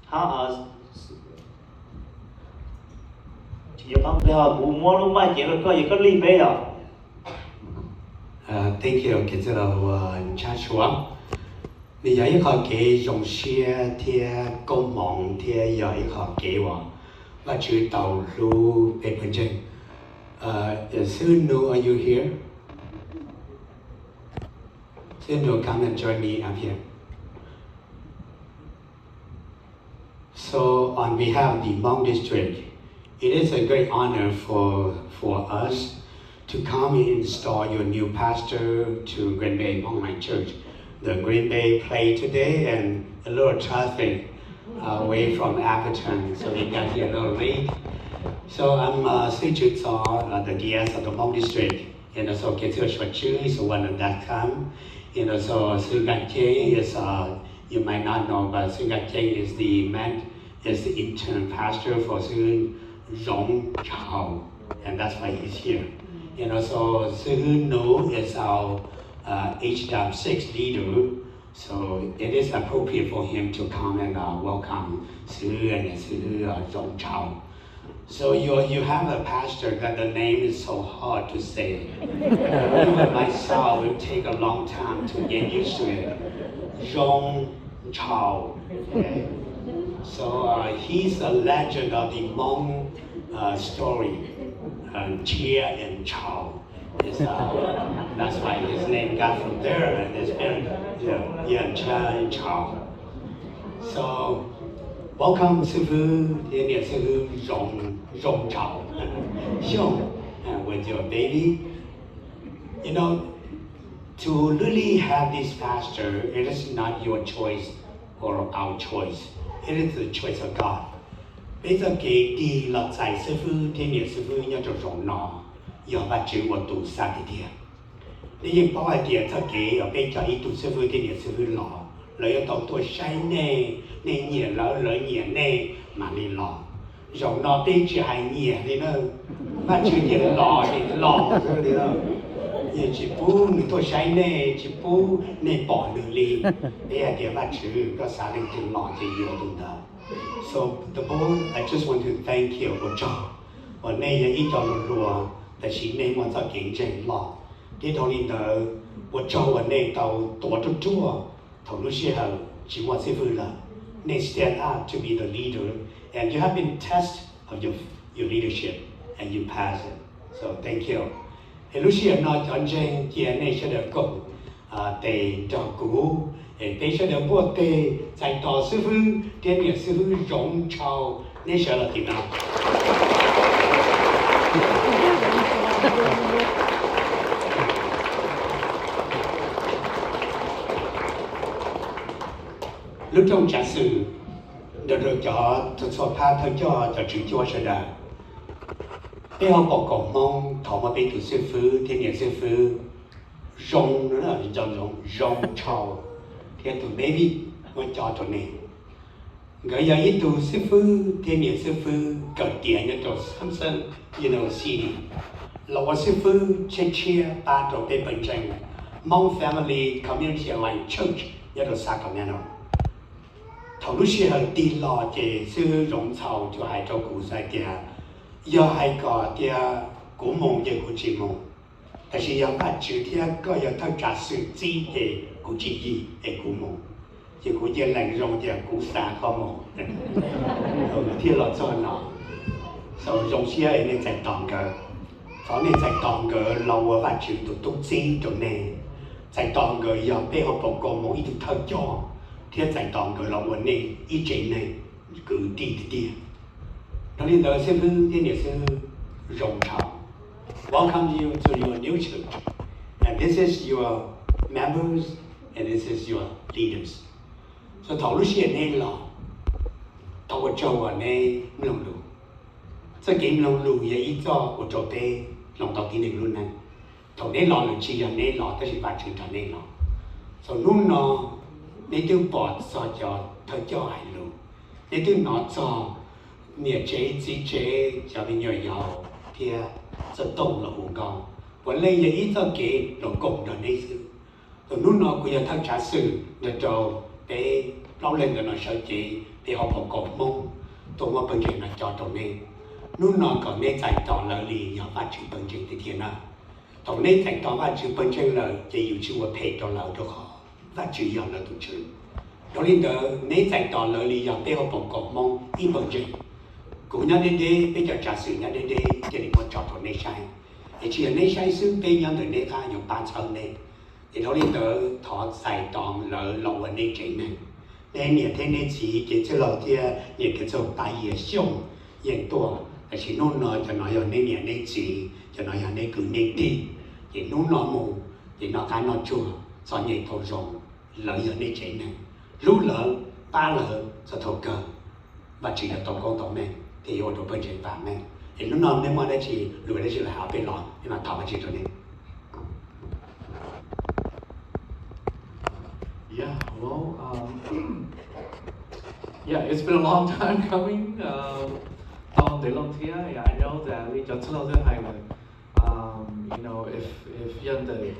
Hab kuv muab lub npaaj cev rau koj, yog koj lead peb yom. Thank you, kev txwj laug Ntsab Suav. Nws yog ib qho kev zoo siab thiab koob hmoov thiab yog ib qho kev uas Vajtswv tau hlub peb pawg ntseeg. Xib Nus, are you here? Xib Nus, come and join me up here. So, on behalf of the Hmong District, it is a great honor for, for us to come and install your new pastor to Green Bay Hmong Line Church. The Green Bay play today and a little traffic away from Atherton, so we got here a little late. So I'm uh, Sui Chut Saw, uh, the D S of the Hmong District, and also Ketzir Shortchu is the one that come. And also Sui Gat Cheng is, uh, you might not know, but Sui Gat Cheng is the man, is the intern pastor for Sui Zhong Chao, and that's why he's here. And also Sui Nu is our uh, H W six leader, so it is appropriate for him to come and uh, welcome Sui and Sui uh, Zhong Chao. So you you have a pastor that the name is so hard to say. Even myself, it take a long time to get used to it. Zong Chau. Okay. So uh, he's a legend of the Hmong uh, story, uh, Chia and Chau. Is, uh, that's why his name got from there, and it's been, yeah, yeah, Chia and Chau. So, welcome sư傅, thiab niam sư傅Zong, Zong Chau, Xyooj, and with your baby. You know, to really have this pastor, it is not your choice or our choice. It is the choice of God. Peb txoj kev tig los txais xib fwb thiab niam xib fwb nyob rau zaum no yog Vajtswv ua tus xa tiag tiag. Nej yeej paub hais tias txoj kev uas peb coj ib tug xib fwb thiab niam xib fwb los, lawv yuav tau tuaj saib nej, nej nyiam lawv, lawv nyiam nej mam li los. Zaum no peb tsis hais nyiam li na, Vajtswv tias los ces los xwb li na. Yeej tsis pub nws tuaj saib nej, tsis pub nej pom nws li. Peb hais tias Vajtswv, koj xav leej twg los ces yuav tus ntawd. So the board, I just want to thank you, ua tsaug uas nej yog ib co hluas hluas, tab sis nej muaj txoj kev ntseeg loj, thiab dhau li ntawd ua tsaug uas nej tau tuav ruaj ruaj thaum lub sij hawm tsis muaj xib fwb lawm. Nej stand up to be the leader, and you have been test of your your leadership, and you pass it. So thank you. Es lub sij hawm no cov ntseeg cia nej sawv daws koom tes nrog kuv, es peb sawv daws npuaj tes txais tos xib fwb thiab niam xib fwb Zoov Tshau, neb sawv los tim no. Lub rooj tsav xwm nrog rau cov txhua txhua phab thawj coj, cov tswv cuab sawv daws, peb ho pom kaum Hmoob thaum muaj peb tus xib fwb thiab niam xib fwb Zoo, Zoo Tshau, thiab tus baby muab cob rau nej. Nkawd yog ib tug xib fwb thiab niam xib fwb kawm tiav nyob rau Samson University, los ua xib fwb tshiab tshiab pab rau peb pawg ntseeg Hmong Family Community Alliance Church nyob rau Sacramento. Thaum lub sij hawm tig los ces xib fwb Zoov Tshau thiaj hais rau kuv hais tias, yog hais kom tias kuv mus ces kuv tsis mus, tab sis yog Vajtswv thiab koj yog thawj tsav xwm txib ces kuv tsis yig es kuv mus. Ces kuv cia lees zoo tias kuv xav koj mus, thiaj los txog no. Zoo siab es nej txais tos nkawd. Thov nej txais tos nkawd los ua Vajtswv tus tub txib rau nej. Txais tos nkawd yog peb hauv paus kaus Hmoob ib tug thawj coj, thiab txais tos nkawd los ua nej ib tsev neeg kwv tij tiag tiag. Dhau li ntawd xib fwb thiab niam xib fwb Zoov Tshau, welcome you to your new church. And this is your members and this is your leaders. So thaum lub sij hawm neb los, thov ua tsaug uas neb mloog lus. Txoj kev mloog lus yog ib txoj ua rau peb hloov tau tib neeg lub neej. Thaum neb los lawm tsis yog neb los tab sis Vajtswv nrog neb los. Thaum hnub no neb twb pom txog cov thawj coj hais lus, neb twb hnov txog niam tsev txiv tsev cov me nyuam yaus thiab txawj tooj los hu nkauj. Puav leej yog ib txoj kev los koom nrog neb xwb. Thaum hnub no kuv yog thawj tsav xwm nrog rau peb plaub leeg ntawm no sawv cev peb hauv paus kaus Hmoob tuaj muab pawg ntseeg no cob rau neb. Hnub no kom neb txais tos lawv li yog Vajtswv pawg ntseeg tiag tiag na. Thaum neb txais tos Vajtswv pawg ntseeg lawm ces yus tsis ua phem rau lawv rau qhov Vajtswv yog lawv tus Tswv. Dhau li ntawd neb txais tos lawv li yog peb hauv paus kaus Hmoob ib pawg ntseeg. Kuv nyob deb deb, peb cov tsav xwm nyob deb deb thiaj li muab tso rau neb saib. Es tsis yog neb saib xwb, peb nyob ntawm neb qab yuav pab txhawb neb. Es dhau li ntawd thov txais tos lawv los ua neb tsev neeg. Neb niam thiab neb txiv kev txwj laug thiab niam kev txwj laug Pab Yias Xyooj yeej tuaj, tab sis hnub no cov no yog neb niam neb txiv, cov no yog neb kwv neb tij. Ces hnub no mus ces noj qab noj tsuag, txom nyem tau zoo, lawv yog neb tsev neeg. Hlub lawv, pab lawv txog thaum kawg, Vajtswv yuav tau koob tau meej thiab yuav ua rau pawg ntseeg vam meej. Es hnub no nej muaj dab tsi, lus dab tsi los hais peb los, peb mam thov Vajtswv rau nej. Yeah, well, um, yeah, it's been a long time coming. Um, tau ntev loo thiab, yeah, I know that li cov txwj laug twb hais lawm. Um, you know, if, if yog ntawm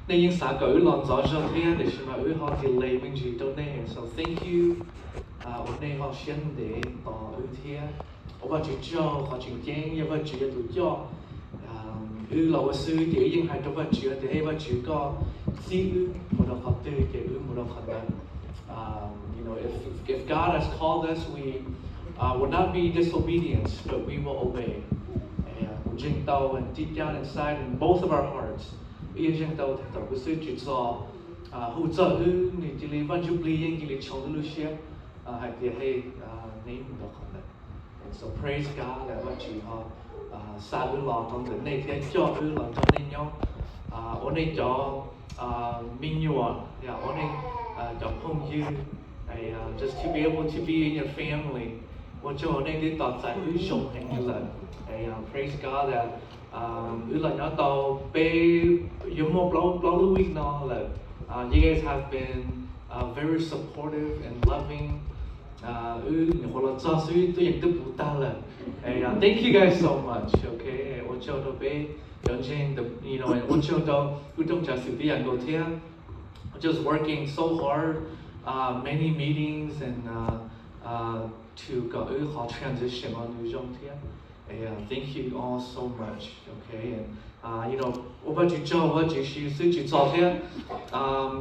nej yeej xav kom wb los ntxov zog thiab, tiam sis mas wb ho delay me ntsis rau nej. So thank you, uh, uas nej ho siab ntev tos wb thiab. Ua Vajtswv tsaug qhov tseem ceeb yog Vajtswv yog tus coj wb los ua xwb, ces wb yeej hais rau Vajtswv tias, Hej Vajtswv, koj txib wb mus rau qhov twg ces wb mus rau qhov ntawd. You know, if, if God has called us, we uh, will not be disobedient, but we will obey. Kuv ntseeg tau, and deep down inside in both of our hearts, wb yeej ntseeg tau tias thaum kuv xwb tsis txog hu txog wb, nws cia li, Vaj Ntsuj Plig yeej cia li tshoov wb lub siab hais tias, Hej, neb mus rau qhov ntawd. And so praise God, Vajtswv ho xa wb los rau ntawm nej thiab coj wb los nrog nej nyob ua nej cov me nyuam, ua nej cov phooj ywg, just to be able to be in your family. Ua tsaug nej twb tos txais wb zoo heev lawm. Praise God that wb los nyob tau, peb yuav muaj plaub plaub lub week no lawm. You guys have been very supportive and loving. Wb nyuam qhuav los txog xwb twb yeej twb puv tag lawm. Thank you guys so much. Okay, ua tsaug rau peb cov ntseeg, ua tsaug rau wb rooj tsav xwm tib yam nkaus thiab. Just working so hard, many meetings and to kom wb qhov transition los nws zoo thiab. Thank you all so much. Okay, and you know, ua Vajtswv tsaug, Vajtswv siv xwb tsis txog thiab.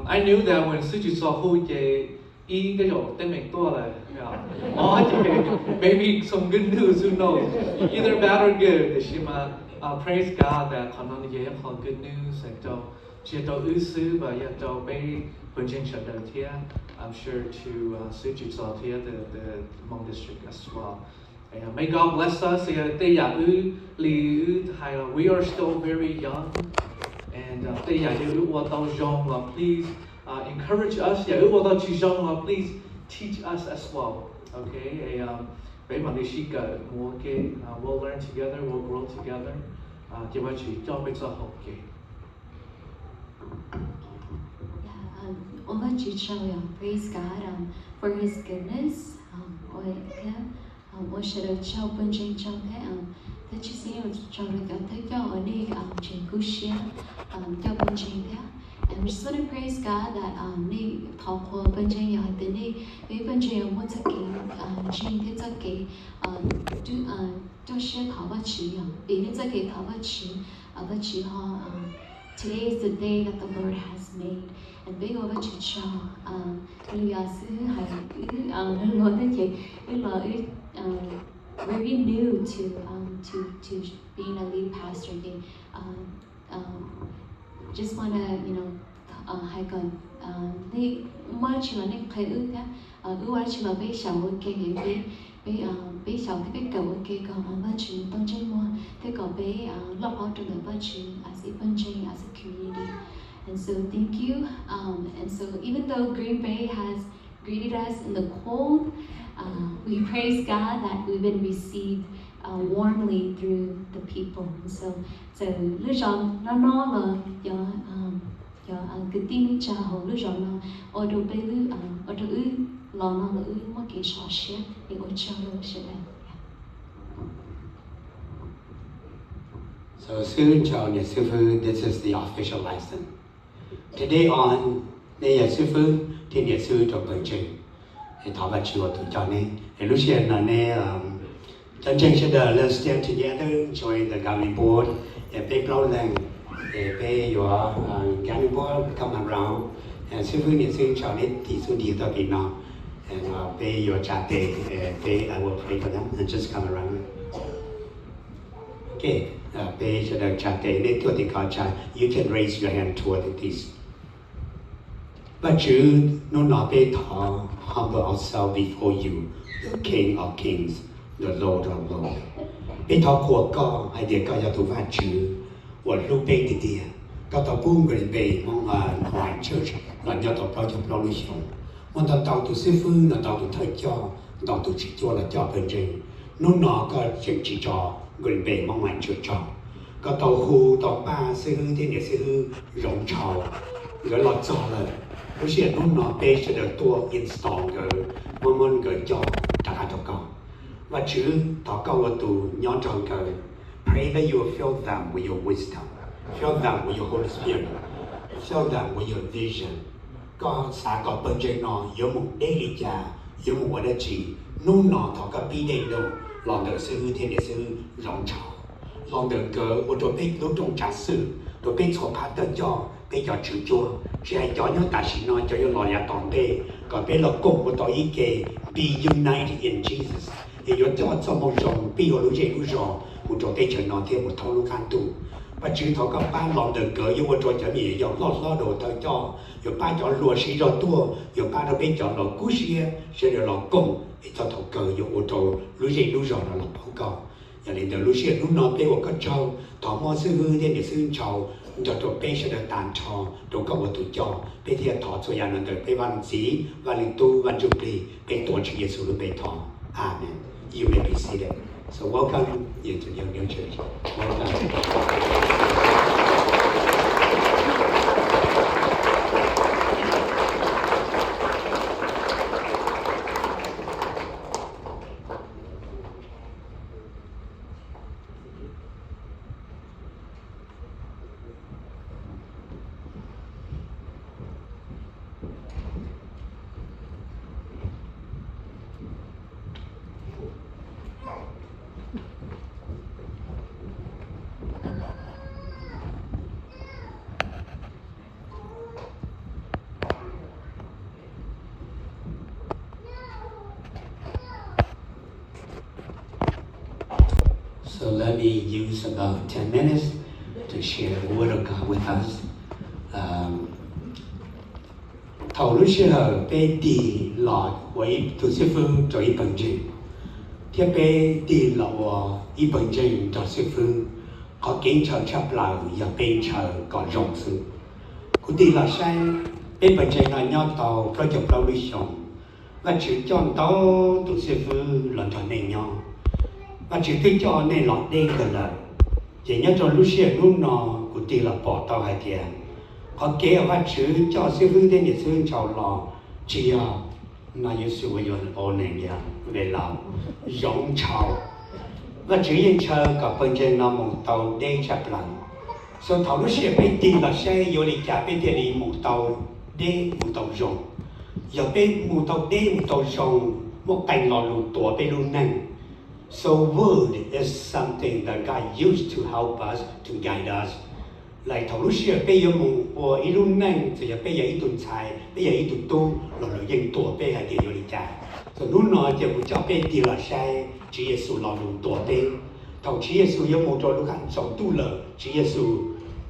I knew that when xwb tsis txog hu ces ib, tej zaum teeb meem tuaj lawm, ob ces maybe some good news, who knows, either bad or good. Tiam sis mas praise God that qhov no nws yog ib qho good news rau, tsis yog rau wb xwb, but yog rau peb pawg ntseeg sawv daws thiab. I'm sure to xwb tsis txog thiab, the Hmong district as well. May God bless us. Tej yam wb, li wb hais, we are still very young, and tej yam yog wb ua tau zoo los please encourage us. Yam wb ua tau tsis zoo los please teach us as well. Okay, peb mam li sib kawm mus ua ke. We'll learn together, we'll grow together. Ces Vajtswv coj peb txoj hau kev. Ua Vajtswv tsaug, praise God for His goodness. Ua thiab ua sawv daws tsaug, pawg ntseeg tsaug thiab. Thiab tshwj xeeb ua tsaug rau cov thawj coj uas nej tseem kub siab coj pawg ntseeg thiab. And we just want to praise God that nej thov qhuas pawg ntseeg, yog hais tias nej, peb pawg ntseeg muaj txoj kev ntseeg thiab txoj kev coj siab thov Vajtswv, yog vim nej txoj kev thov Vajtswv, Vajtswv ho, today is the day that the Lord has made. And peb ua Vajtswv tsaug. Li yog xwb hais wb luag thiab ces wb los wb very new to to to being a lead pastor, ces just wanna, you know, hais kom nej muaj dab tsi los nej qhia wb thiab. Wb ua dab tsi los peb xyaum ua ke, peb peb xyaum thiab peb kawm ua ke kom Vajtswv tau ntsej muag thiab kom peb loj hlob rau ntawm Vajtswv as ib pawg ntseeg, as a community. And so thank you. Um, and so even though Green Bay has greeted us in the cold, uh, we praise God that we've been received uh, warmly through the people. And so, so lub zos no no los cov, um, cov uh, kwv tij neej tsa hauv lub zos no ua rau peb lub, uh, ua rau wb los no los wb muaj kev sov siab, es ua tsaug rau sawv daws. So xib hwb ntshaw niam xib hwb, this is the official license. Today on, nej yog xib hwb thiab niam xib hwb rau pawg ntseeg. Es thov Vajtswv ua tus coj nej. Es lub sij hawm no nej, cov ntseeg sawv daws, let's stand together, join the governing board. Es peb plaub leeg, es peb yuav, governing board come around. Xib hwb niam xib hwb ntshaw, nej tig xub ntiag tuaj tim no. Peb yuav tsa tes, peb, I will pray for them and just come around. Okay, peb sawv daws tsa tes, nej tuaj tim ko tsa, you can raise your hand toward this. Vajtswv, hnub no peb thov humble ourselves before you, the King of Kings, the Lord of Lords. Peb thov qhuas koj hais tias koj yog tus Vajtswv uas hlub peb tiag tiag. Koj tau pub Green Bay Hmong Church los nyob tau plaub caug plaub lub xyoos. Muaj ntau ntau tus xib fwb, ntau ntau tus thawj coj, ntau tus tswv cuab los coj pawg ntseeg. Hnub no koj tseem tsis tso Green Bay Hmong Church tso. Koj tau hu tau pab xib hwb thiab niam xib hwb Zoov Tshau, nkawd los txog lawm. Lub sij hawm hnub no peb sawv daws tuaj install nkawd, muab muab nkawd coj rov qab rau koj. Vajtswv, thov koj ua tus nyob nrog nkawd. Pray that you will fill them with your wisdom, fill them with your Holy Spirit, fill them with your vision. Koj xav kom pawg ntseeg no yuav mus deb li cas, yuav mus ua dab tsi, hnub no thov koj pib dej ntuj, los ntawm xib hwb thiab niam xib hwb Zoov Tshau, los ntawm nkawd ua rau peb lub rooj tsav xwm, rau peb txhua phab tawm coj, peb cov tswv cuab, tsis hais cov nyob tam sim no, cov yuav los yav tom ntej, kom peb los koom ua tau ib ke, be united in Jesus, es yuav coj txoj moo zoo pib ua lub zej lub zos mus rau teb chaws no thiab mus thoob lub qab ntuj. Vajtswv, thov koj pab los ntawm nkawd yuav ua rau cov me nyuam yaus loj hlob rau thawj coj, yuav pab cov hluas siv zog tuaj, yuav pab rau peb cov laus kub siab sawv daws los koom, es txog thaum kawg yuav ua rau lub zej lub zos no los paub koj. Yog li ntawd lub sij hawm hnub no peb ua koj tsaug, thov muab xib hwb thiab niam xib hwb Ntshaus nrog rau peb sawv daws tag nrho rau koj ua tus coj, peb thiaj thov txhua yam no ntawm peb Vaj Leej Txiv, Vaj Leej Tub, Vaj Ntsuj Plig, peb tuav Tswv Yexus lub npe thov. Amen. You may be seated. So welcome to your new church. Welcome. So let me use about ten minutes to share the word of God with us. Um, thaum lub sij hawm peb tig los ua ib tug xib fwb rau ib pawg ntseeg, thiab peb tig los ua ib pawg ntseeg nrog xib fwb, qhov kev ntshaw tshaj plaws yog peb ntshaw kom zoo xwb. Kuv tig los saib, peb pawg ntseeg no nyob tau plaub caug plaub lub xyoo, Vajtswv coj ntau tus xib fwb los nrog nej nyob. Vajtswv twb coj nej los deb kawg lawm, ces nyob rau lub sij hawm hnub no kuv tig los pom tau hais tias qhov kev uas Vajtswv coj xib fwb thiab niam xib fwb Ntshaus los tsis yog, no yuav xws uas yuav ua neeg yog Ves Laus, Zoov Ntshaus. Vajtswv yeej ntshaw kom pawg ntseeg no mus tau deb tshaj plaws. So thaum lub sij hawm peb tig los saib yuav li cas peb thiaj li mus tau deb mus tau zoo. Yog peb mus tau deb mus tau zoo, muaj qee lo lus tuav peb lub neej. So word is something that God used to help us, to guide us. Lawm thaum lub sij hawm peb yuav mus ua ib lub neej, txawm yog peb yog ib tug ntxhais, peb yog ib tug tub, lo lus yeej tuav peb hais tias yuav li cas. Thaum hnub no ces kuv coj peb tig los saib Tswv Yexus lo lus tuav peb. Thaum Tswv Yexus yuav mus rau lub qab tsaus ntuj lawm, Tswv Yexus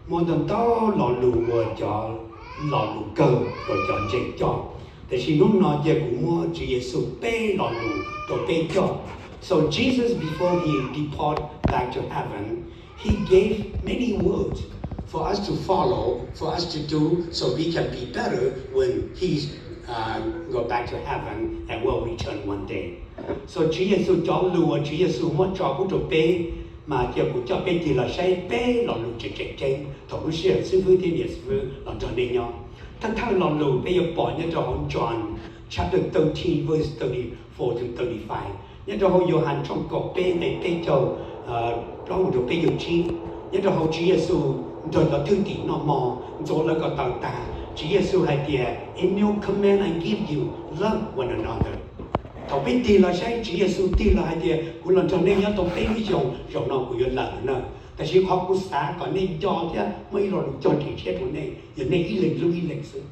muab ntau ntau lo lus ua cov lo lus kawg rau cov ntseeg coj. Tiam sis hnub no ces kuv muab Tswv Yexus peb lo lus rau peb coj. So Jesus, before he depart back to heaven, he gave many words for us to follow, for us to do, so we can be better when he uh, go back to heaven and will return one day. So Tswv Yexus cov lus uas Tswv Yexus muab tso pub rau peb, mas cia kuv coj peb tig los saib peb lo lus tseem tseem ceeb thaum lub sij hawm xib fwb thiab niam xib fwb los nrog nej nyob. Thawj thawj lo lus peb yuav pom nyob rau hauv John chapter thirteen, verse thirty-four to thirty-five. Nyob rau hauv Yauhas tshooj kaum peb nqe peb caug plaub mus rau peb caug tsib. Nyob rau hauv Tswv Yexus nrog cov thwj tim noj mov ntxuav lawv ko taw tag, Tswv Yexus hais tias, A new command I give you, love one another. Thaum peb tig los saib Tswv Yexus tig los hais tias, Kuv los nrog nej nyob tau peb lub xyoos, zaum no kuv yuav lawm na. Tab sis qhov kuv xav kom nej nco thiab muaj ib lo lus cog nrim tshiab rau nej, yog nej ib leeg hlub ib leeg xwb.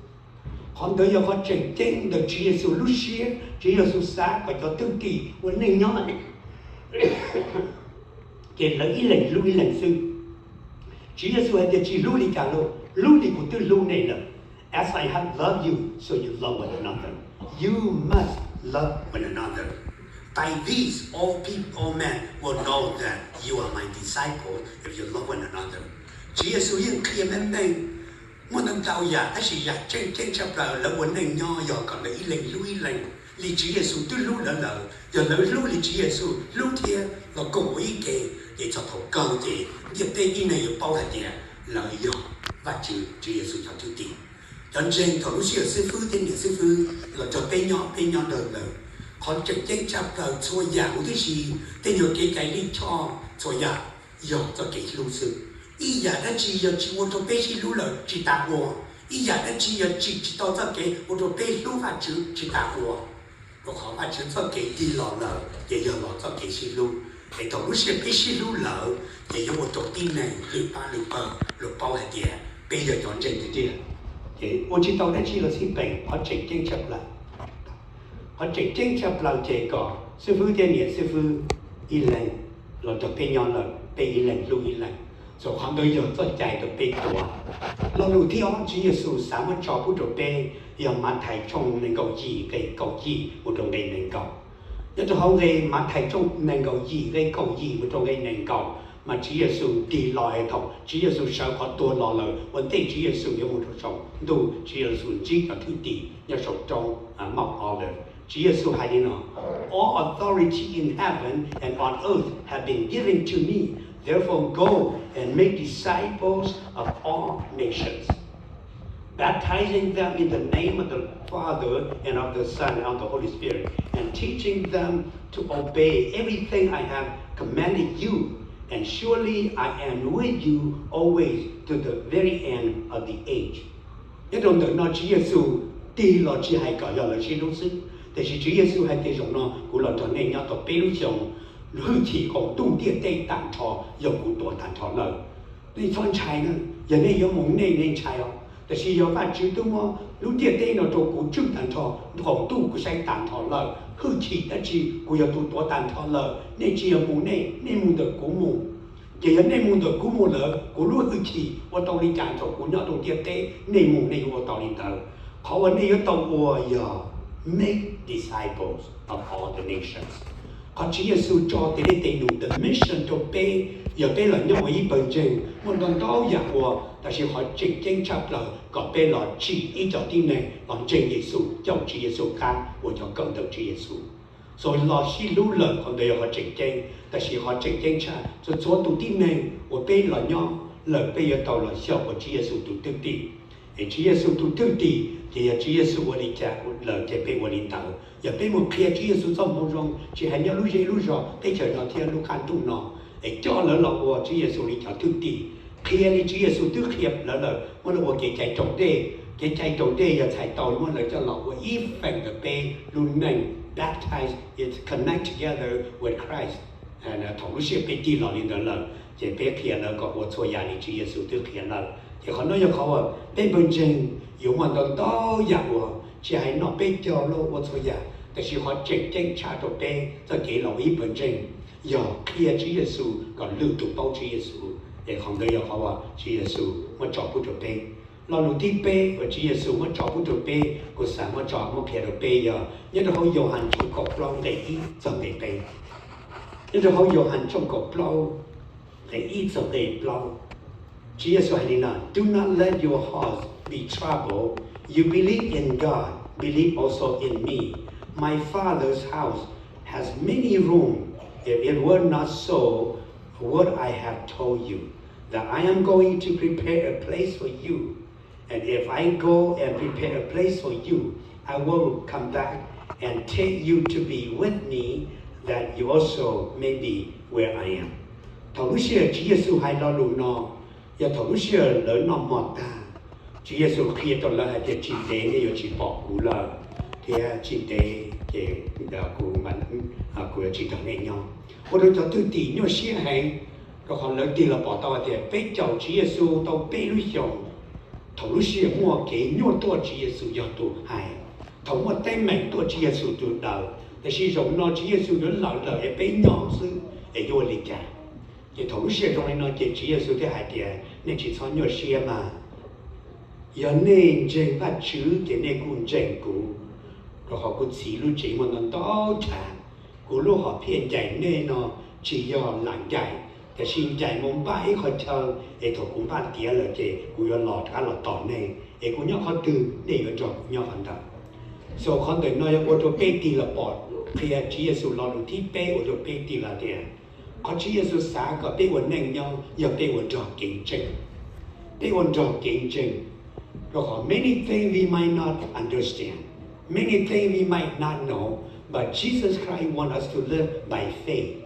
Qhov ntawd yog qhov tseem ceeb ntawm Tswv Yexus lub siab. Tswv Yexus xav kom cov thwj tim uas nej nyob ces lawv ib leeg hlub ib leeg xwb. Tswv Yexus hais tias, Tsis hlub li cas lauj, hlub li kuv twb hlub nej lawm. As I have loved you, so you love one another. You must love one another. By this, all people, all men will know that you are my disciples if you love one another. Tswv Yexus yeej qhia meej meej, muaj ntau ntau yam, tab sis yam tseem ceeb tshaj plaws lawv ua neej nyob yog kom lawv ib leeg hlub ib leeg li Tswv Yexus twb hlub lawv lawm. Yog lawv hlub li Tswv Yexus hlub thiab los koom ua ib ke, ces txog thaum kawg ces ntiaj teb tib neeg yuav paub hais tias lawv yog Vajtswv, Tswv Yexus cov thwj tim. Cov ntseeg thaum lub sij hawm xib fwb thiab niam xib fwb los nrog peb nyob, peb nyob nrog lawv. Qhov tseem ceeb tshaj plaws txhua yam huv tib si, tej nyuag kev cai lij choj, txhua yam yog txoj kev hlub xwb. Ib yam dab tsi yog tsis ua rau peb sib hlub lawm tsis tas ua, ib yam dab tsi yog tsim tsis tau txoj kev ua rau peb hlub Vajtswv tsis tas ua. Qhov Vajtswv txoj kev tig los lawm ces yog los txoj kev sib hlub. Es thaum lub sij hawm peb sib hlub lawm ces yuav ua rau tib neeg lwj pab lwj pawg, luag paub hais tias peb yog cov ntseeg tiag tiag. Ces ua tsis tau dab tsi los xij peem, qhov tseem ceeb tshaj plaws, qhov tseem ceeb tshaj plaws ces kom xib fwb thiab niam xib fwb ib leeg los nrog peb nyob lawm, peb ib leeg hlub ib leeg. Txawm qhov ntawd yog txoj cai rau peb tuav. Lo lus thib ob Tswv Yexus xav muab tso pub rau peb yog Mathais tshooj nees nkaum yim nqe kaum yim mus rau nqe nees nkaum. Nyob rau hauv nqe Mathais tshooj nees nkaum yim nqe kaum yim mus rau nqe nees nkaum mas Tswv Yexus ntig los es thaum Tswv Yexus sawv qhov tuag los lawm, ua ntej Tswv Yexus yuav mus rau saum ntuj, Tswv Yexus ntsib cov thwj tim nyob saum roob Mount Olive. Tswv Yexus hais li no: All authority in heaven and on earth have been given to me. Therefore, go and make disciples of all nations, baptizing them in the name of the Father and of the Son and of the Holy Spirit, and teaching them to obey everything I have commanded you. And surely I am with you always to the very end of the age. Nyob rau ntawm no Tswv Yexus tig los tsis hais kom yog lawv sib hlub xwb, tiam sis Tswv Yexus hais tias zaum no kuv los nrog nej nyob tau peb lub xyoos, hwj chim qaum ntuj ntiaj teb tag nrho yog kuv tuav tag nrho lawm. Nej txhob ntshai na, yog nej yuav mus nej, nej ntshai os. Tiam sis yog Vajtswv twb muab lub ntiaj teb no rau kuv tswj tag nrho, qaum ntuj kuv saib tag nrho lawm, hwj chim dab tsi kuv yog tus tuav tag nrho lawm. Nej tsis yog mus nej, nej mus ntawm kuv mus. Ces yog nej mus ntawm kuv mus lawm, kuv lub hwj chim ua tau li cas thaum kuv nyob rau ntiaj teb, nej mus nej yuav ua tau li ntawd. Qhov uas nej yuav tau ua yog make disciples of all the nations. Qhov Tswv Yexus tso tias nej tes num, the mission rau peb yog peb los nyob ua ib pawg ntseeg, muaj ntau ntau yam ua, tab sis qhov tseem ceeb tshaj plaws kom peb los tsim ib co tib neeg los ntseeg Yexus, caum Tswv Yexus qab ua cov kawm ntawm Tswv Yexus. Txawm los sib hlub lawm qhov ntawd yog qhov tseem ceeb, tab sis qhov tseem ceeb tshaj txhua txhua tus tib neeg uas peb los nyob lawm peb yuav tau los xyaum ua Tswv Yexus tus thwj tim. Es Tswv Yexus tus thwj tim ces yog Tswv Yexus ua li cas lawm ces peb ua li ntawd. Yog peb mus qhia Tswv Yexus txoj moo zoo tsis hais nyob lub zej lub zos teb chaws no thiab lub qab ntuj no, es coj lawv los ua Tswv Yexus li cov thwj tim, qhia li Tswv Yexus twb qhia lawv lawm, muab lawv ua kev cai raus dej. Kev cai raus dej yog txhais tau muab lawv coj los ua ib feem ntawm peb lub neej, baptize is connect together with Christ. Thaum lub sij hawm peb tig los li ntawd lawm ces peb qhia lawv kom ua txhua yam li Tswv Yexus twb qhia lawm. Ces qhov no yog qhov uas peb pawg ntseeg yuav muaj ntau ntau yam ua, tsis hais noj peb caug los ua txhua yam, tab sis qhov tseem ceeb tshaj rau peb txoj kev los ua ib pawg ntseeg yog qhia Tswv Yexus kom lwm tus paub Tswv Yexus. Es qhov ntawd yog qhov uas Tswv Yexus muab tso pub rau peb. Lo lus thib peb uas Tswv Yexus muab tso pub rau peb, kuv xav muab tso muab qhia rau peb yog nyob rau hauv Yauhas tshooj kaum plaub nqe ib txog nqe peb. Nyob rau hauv Yauhas tshooj kaum plaub nqe ib txog nqe plaub, Tswv Yexus hais li no: Do not let your hearts be troubled. You believe in God, believe also in me. My Father's house has many rooms. If it were not so, would I have told you that I am going to prepare a place for you? And if I go and prepare a place for you, I will come back and take you to be with me, that you also may be where I am. Thaum lub sij hawm Tswv Yexus hais lo lus no, yog thaum lub sij hawm lawv noj hmo tag, Tswv Yexus qhia rau lawv hais tias tsis ntev nej yuav tsis pom kuv lawm, thiab tsis ntev ces kuv, kuv yuav tsis nrog nej nyob. Ua rau cov thwj tim nyuaj siab heev, rau qhov lawv tig los pom tau hais tias peb caum Tswv Yexus tau peb lub xyoos. Thaum lub sij hawm muaj kev nyuaj tuaj Tswv Yexus yog tus hais, thaum muaj teeb meem tuaj Tswv Yexus tus daws, tiam sis zaum no Tswv Yexus yuav lawm lawm es peb nyob xwb es yuav ua li cas? Ces thaum lub sij hawm zoo li no ces Tswv Yexus thiaj hais tias nej tsis txhob nyuaj siab mas. Yog nej ntseeg Vajtswv ces nej kuj ntseeg kuv, rau qhov kuv txhiv lub tsev muaj ntau ntau chav. Kuv lub hom phiaj ncaim nej no tsis yog lam ncaim, tiam sis ncaim mus npaj ib qhov chaw, es thaum kuv npaj tiav lawm ces kuv yuav los rov qab los tos nej, es kuv nyob qhov twg nej yuav nrog kuv nyob qhov ntawd. Xaus qhov ntawm no yuav ua rau peb tig los pom qhia Tswv Yexus lo lus thib peb ua rau peb tig los tias qhov Tswv Yexus xav kom peb ua neej nyob yog peb ua nrog kev ntseeg. Peb ua nrog kev ntseeg, rau qhov many things we might not understand, many things we might not know, but Jesus Christ want us to live by faith.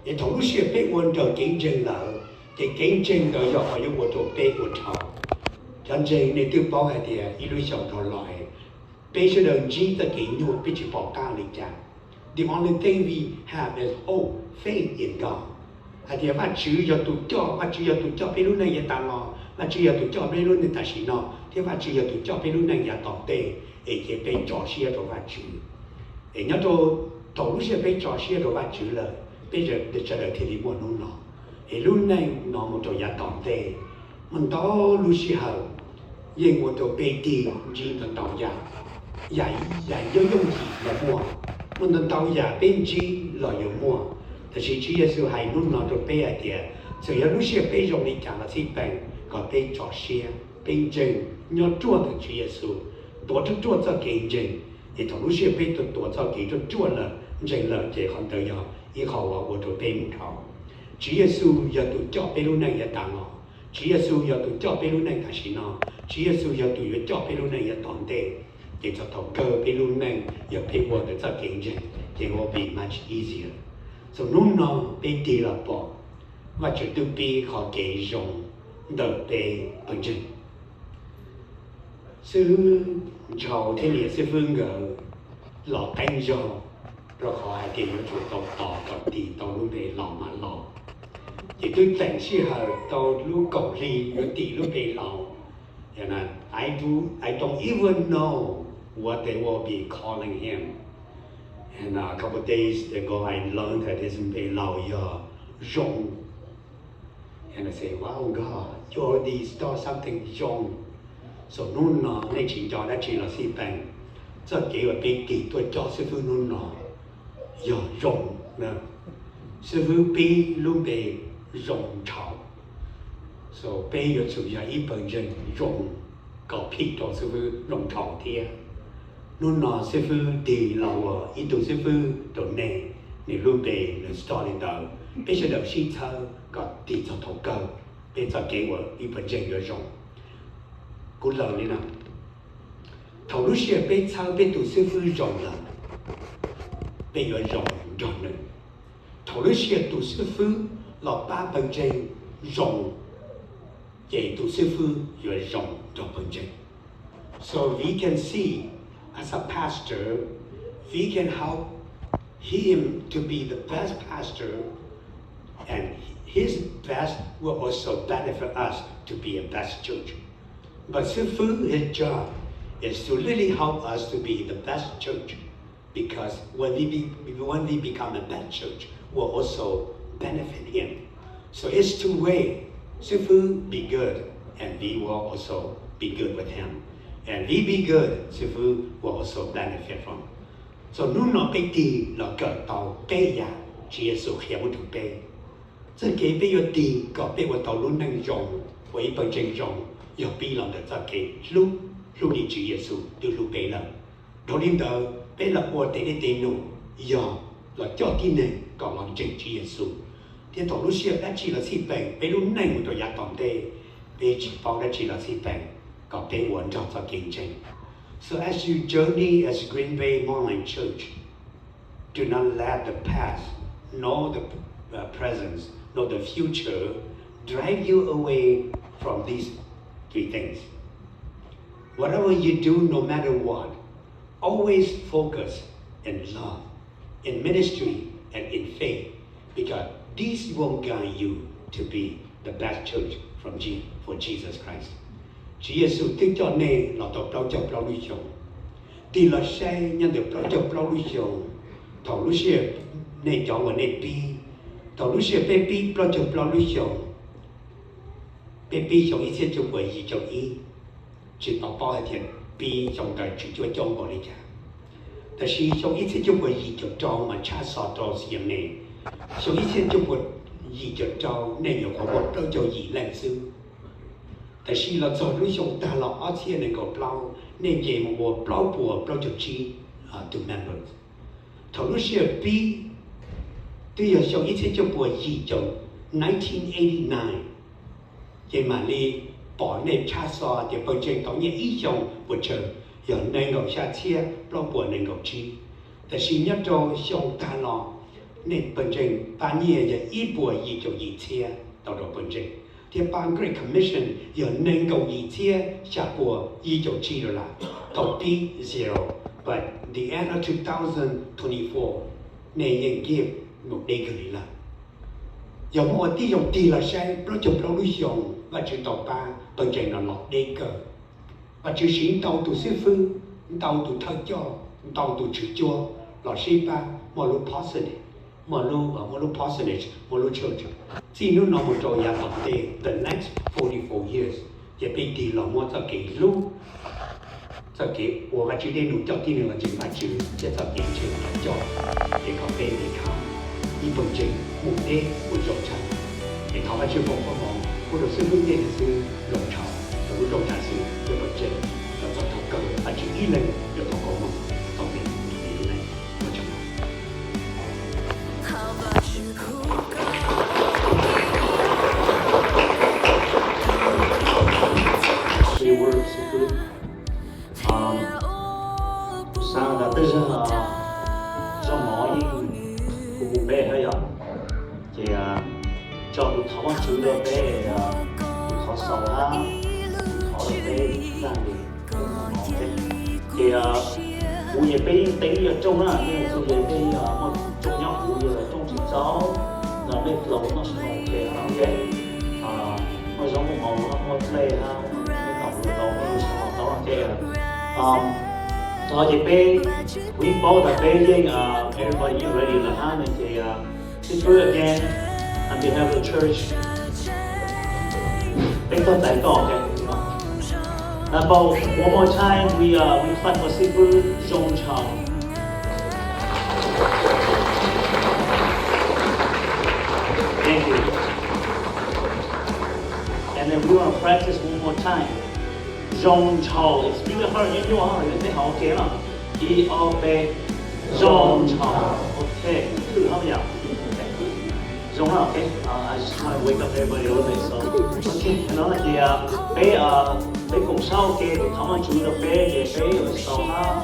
Es thaum lub sij hawm peb ua nrog kev ntseeg lawm, ces kev ntseeg ntawd yog qhov yuav ua rau peb ua dhau. Cov ntseeg nej twb paub hais tias ib lub xyoos dhau los Peb sawv daws ntsib txoj kev nyuaj peb tsis pom qab li cas. The only thing we have is hope, faith in God. Hais tias Vajtswv yog tus coj, Vajtswv yog tus coj peb lub neej yav tas los, Vajtswv yog tus coj peb lub neej tam sim no, thiab Vajtswv yog tus coj peb lub neej yav tom ntej, es ces peb tso siab rau Vajtswv. Es nyob rau thaum lub sij hawm peb tso siab rau Vajtswv lawm, peb sawv daws thiaj li muaj hnub no. Es lub neej no mus rau yav tom ntej, muaj ntau lub sij hawm yeej ua rau peb tig ntsib ntau ntau yam, yam, yam yooj yooj yim los muaj, muaj ntau ntau yam peb ntsib los yuav muaj. Tab sis Tswv Yexus hais hnub no rau peb hais tias txawm yog lub sij hawm peb zoo li cas los xij peem, kom peb tso siab, peb ntseeg, nyob ruaj ntawm Tswv Yexus, tuav ruaj ruaj txoj kev ntseeg. Es thaum lub sij hawm peb tuav txoj kev ruaj ruaj lawm, ntseeg lawm, ces qhov ntawd yog ib qho uas ua rau peb mus dhau. Tswv Yexus yog tus coj peb lub neej yav tas los, Tswv Yexus yog tus coj peb lub neej tam sim no, Tswv Yexus yog tus yuav coj peb lub neej yav tom ntej. Ces txog thaum kawg peb lub neej yog peb ua ntawm txoj kev ntseeg, ces will be much easier. Txog hnub no peb tig los pom Vajtswv twb pib qhov kev zoo ntawm peb pawg ntseeg. Xib hwb Ntshaus thiab niam xib hwb nkawd los qeeb zog, rau qhov hais tias yuav tsum tau tos kom tis tau lub npe laus mas laus. Ces twb tseem sij hawm tau lub kaum hli yuav tis lub npe laus. I do, I don't even know what they will be calling him. And a couple days ago I learned that his npe laus yog Zoo. And I say, wow, God, you already start something Zoo. So hnub no nej tsis nco dab tsi los xij peem, txoj kev uas peb tig tuaj coj xib hwb hnub no yog Zoo. Xib hwb pib lub npe Zoo Ntshaus. So peb yuav tsum yog ib pawg ntseeg zoo, kom phim rau xib hwb Zoo Ntshaus thiab. Hnub no xib hwb tig los ua ib tug xib hwb rau nej, nws lub npe nws start li ntawd. Peb sawv daws sib txhawb kom tig txog thaum kawg peb txoj kev ua ib pawg ntseeg yuav zoo. Kuv laws li no, thaum lub sij hawm peb txhawb peb tus xib hwb zoo lawm, peb yuav zoo nrog nws. Thaum lub sij hawm tus xib hwb los pab pawg ntseeg zoo, ces tus xib hwb yuav zoo nrog pawg ntseeg. So we can see, as a pastor, we can help him to be the best pastor, and his best will also benefit us to be a best church. But xib hwb, his job is to really help us to be the best church. Because when we, be, when we become a best church, we'll also benefit him. So it's two way. Xib hwb be good, and we will also be good with him. And we be good, xib hwb will also benefit from. So hnub no peb tig los kawm tau peb yam Tswv Yexus qhia pub rau peb. Txoj kev peb yuav tig kom peb ua tau lub neej zoo, ua ib pawg ntseeg zoo, yog pib los ntawm txoj kev hlub, hlub li Tswv Yexus twb hlub peb lawm. Dhau li ntawd, peb los ua tej dej tej num, yog los coj tib neeg kom los ntseeg Tswv Yexus. Thiab thaum lub sij hawm dab tsi los xij peem, peb lub neej mus rau yav tom ntej, peb tsis paub dab tsi los xij peem, kom peb ua nrog txoj kev ntseeg. So as you journey as Green Bay Mountain Church, do not let the past, nor the uh, presence, nor the future drive you away from these three things. Whatever you do, no matter what, always focus in love, in ministry, and in faith, because this will guide you to be the best church from Je- for Jesus Christ. Tswv Yexus twb coj nej los tau plaub caug plaub lub xyoos. Tig los saib nyob ntawm plaub caug plaub lub xyoos, thaum lub sij hawm nej cov uas nej pib, thaum lub sij hawm peb pib plaub caug plaub lub xyoos, peb pib xyoo ib txhiab cuaj puas yim caum ib, tsis tau paub hais tias pib xyoo ntawd tswv cuab coob npaum li cas. Tab sis xyoo ib txhiab cuaj puas yim caum rau mas tshaj xov rau xi me, xyoo ib txhiab cuaj puas yim caum rau nej nyuam qhuav muaj plaub caug yim leej xwb. Tab sis los txog lub xyoo tag los ob txhiab nees nkaum plaub, nej nce mus ua plaub puas plaub caug tsib tus members. Thaum lub sij hawm pib twb yog xyoo ib txhiab cuaj puas yim caum, nineteen eighty-nine, ces mam li pom nej tshaj xov tias pawg ntseeg tau nyiaj ib xyoos puas tsawg, yog nees nkaum xya txhiab plaub puas nees nkaum tsib. Tab sis nyob rau xyoo tag los, nej pawg ntseeg pab nyiaj yog ib puas yim caum yim txhiab tau rau pawg ntseeg. Thiab pab Great Commission yog nees nkaum yim txhiab xya pua yim caum tsib dollar. Thaum pib zero, but the end of two thousand twenty-four, nej yeej give mus deb kawg li lawm. Yog muaj ua tib zoo tig los saib plaub caug plaub lub xyoo, Vajtswv tau pab pawg ntseeg no los deb kawg. Vajtswv siv ntau tus xib fwb, ntau tus thawj coj, ntau tus tswv cuab los sib pab muaj lub percentage, muaj lub, muaj lub percentage, muaj lub church. Txij hnub no mus rau yav tom ntej, the next forty-four years, ces peb tig los muab txoj kev hlub, txoj kev ua Vajtswv dej num coj tib neeg los ntseeg Vajtswv thiab txoj kev ntseeg los coj, ces kom peb become ib pawg ntseeg mus deb mus zoo tshaj. Es thov Vajtswv foom koob hmoov pub rau xib fwb Nyiaj Lis xwb zoo tshaj, rau lub rooj tshav xwb, rau pawg ntseeg, rau txog thaum kawg Vajtswv ib leeg yuav tau koob hmoov tau peb ua tshaj. Xav tas tej zaum zaub mov yeej kuv mus peb hab yom, ces tso tus thov Vajtswv rau peb, tus thov xaus hab, tus thov rau peb nrag li. Ces kuv ces peb yeej teev yog rooj na, nej kuv ces peb muaj rooj nyob kuv ces rooj tsis txaus, no mej laus noj snow ces no ces muaj zaub muaj mov muaj dlej hab, mej kom kuv tau mej snow tau no ces thov ces peb, kuv yeej paub tas peb yeej, everybody yeej ready lawm hab no ces xib fwb again, on behalf of the church, peb tog tais koj, okay? Let's bow one more time. We, uh, we clap for xib fwb Zoo Chau. Thank you. And then we want to practice one more time. Zoo Chau. It's really hard. Nyob nyuaj, peb hauv ke no. Ib ob peb. Zoo Chau. Okay, thwj hab yom. Zoo na, okay. Uh, I just want to wake up everybody a little bit, so. Okay, no ces peb, uh, peb koom saib ua ke, tus thov Vajtswv rau peb ces peb ua xaus hab.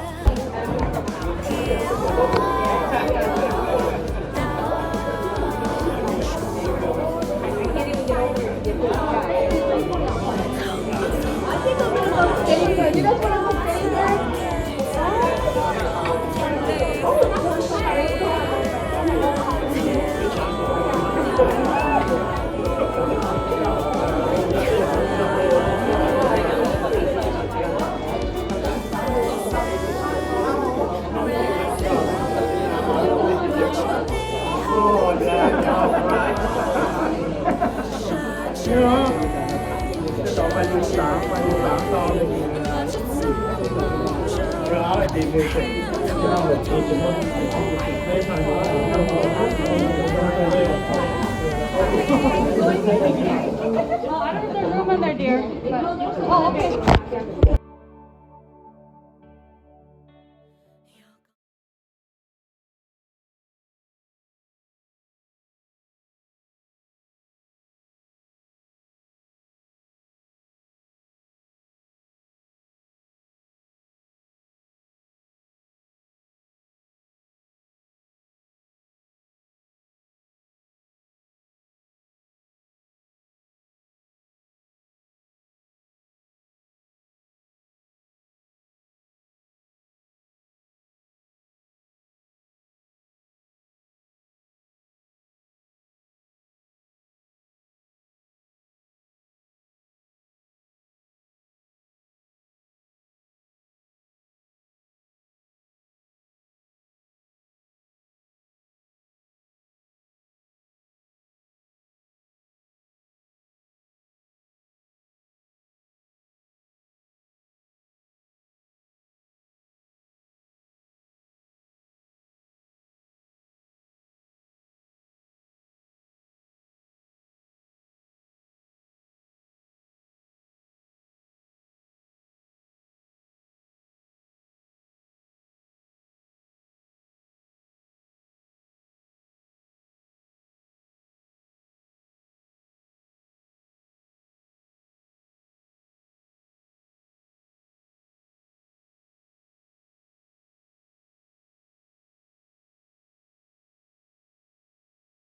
Oh, I don't have the room in there, dear. But, oh, okay.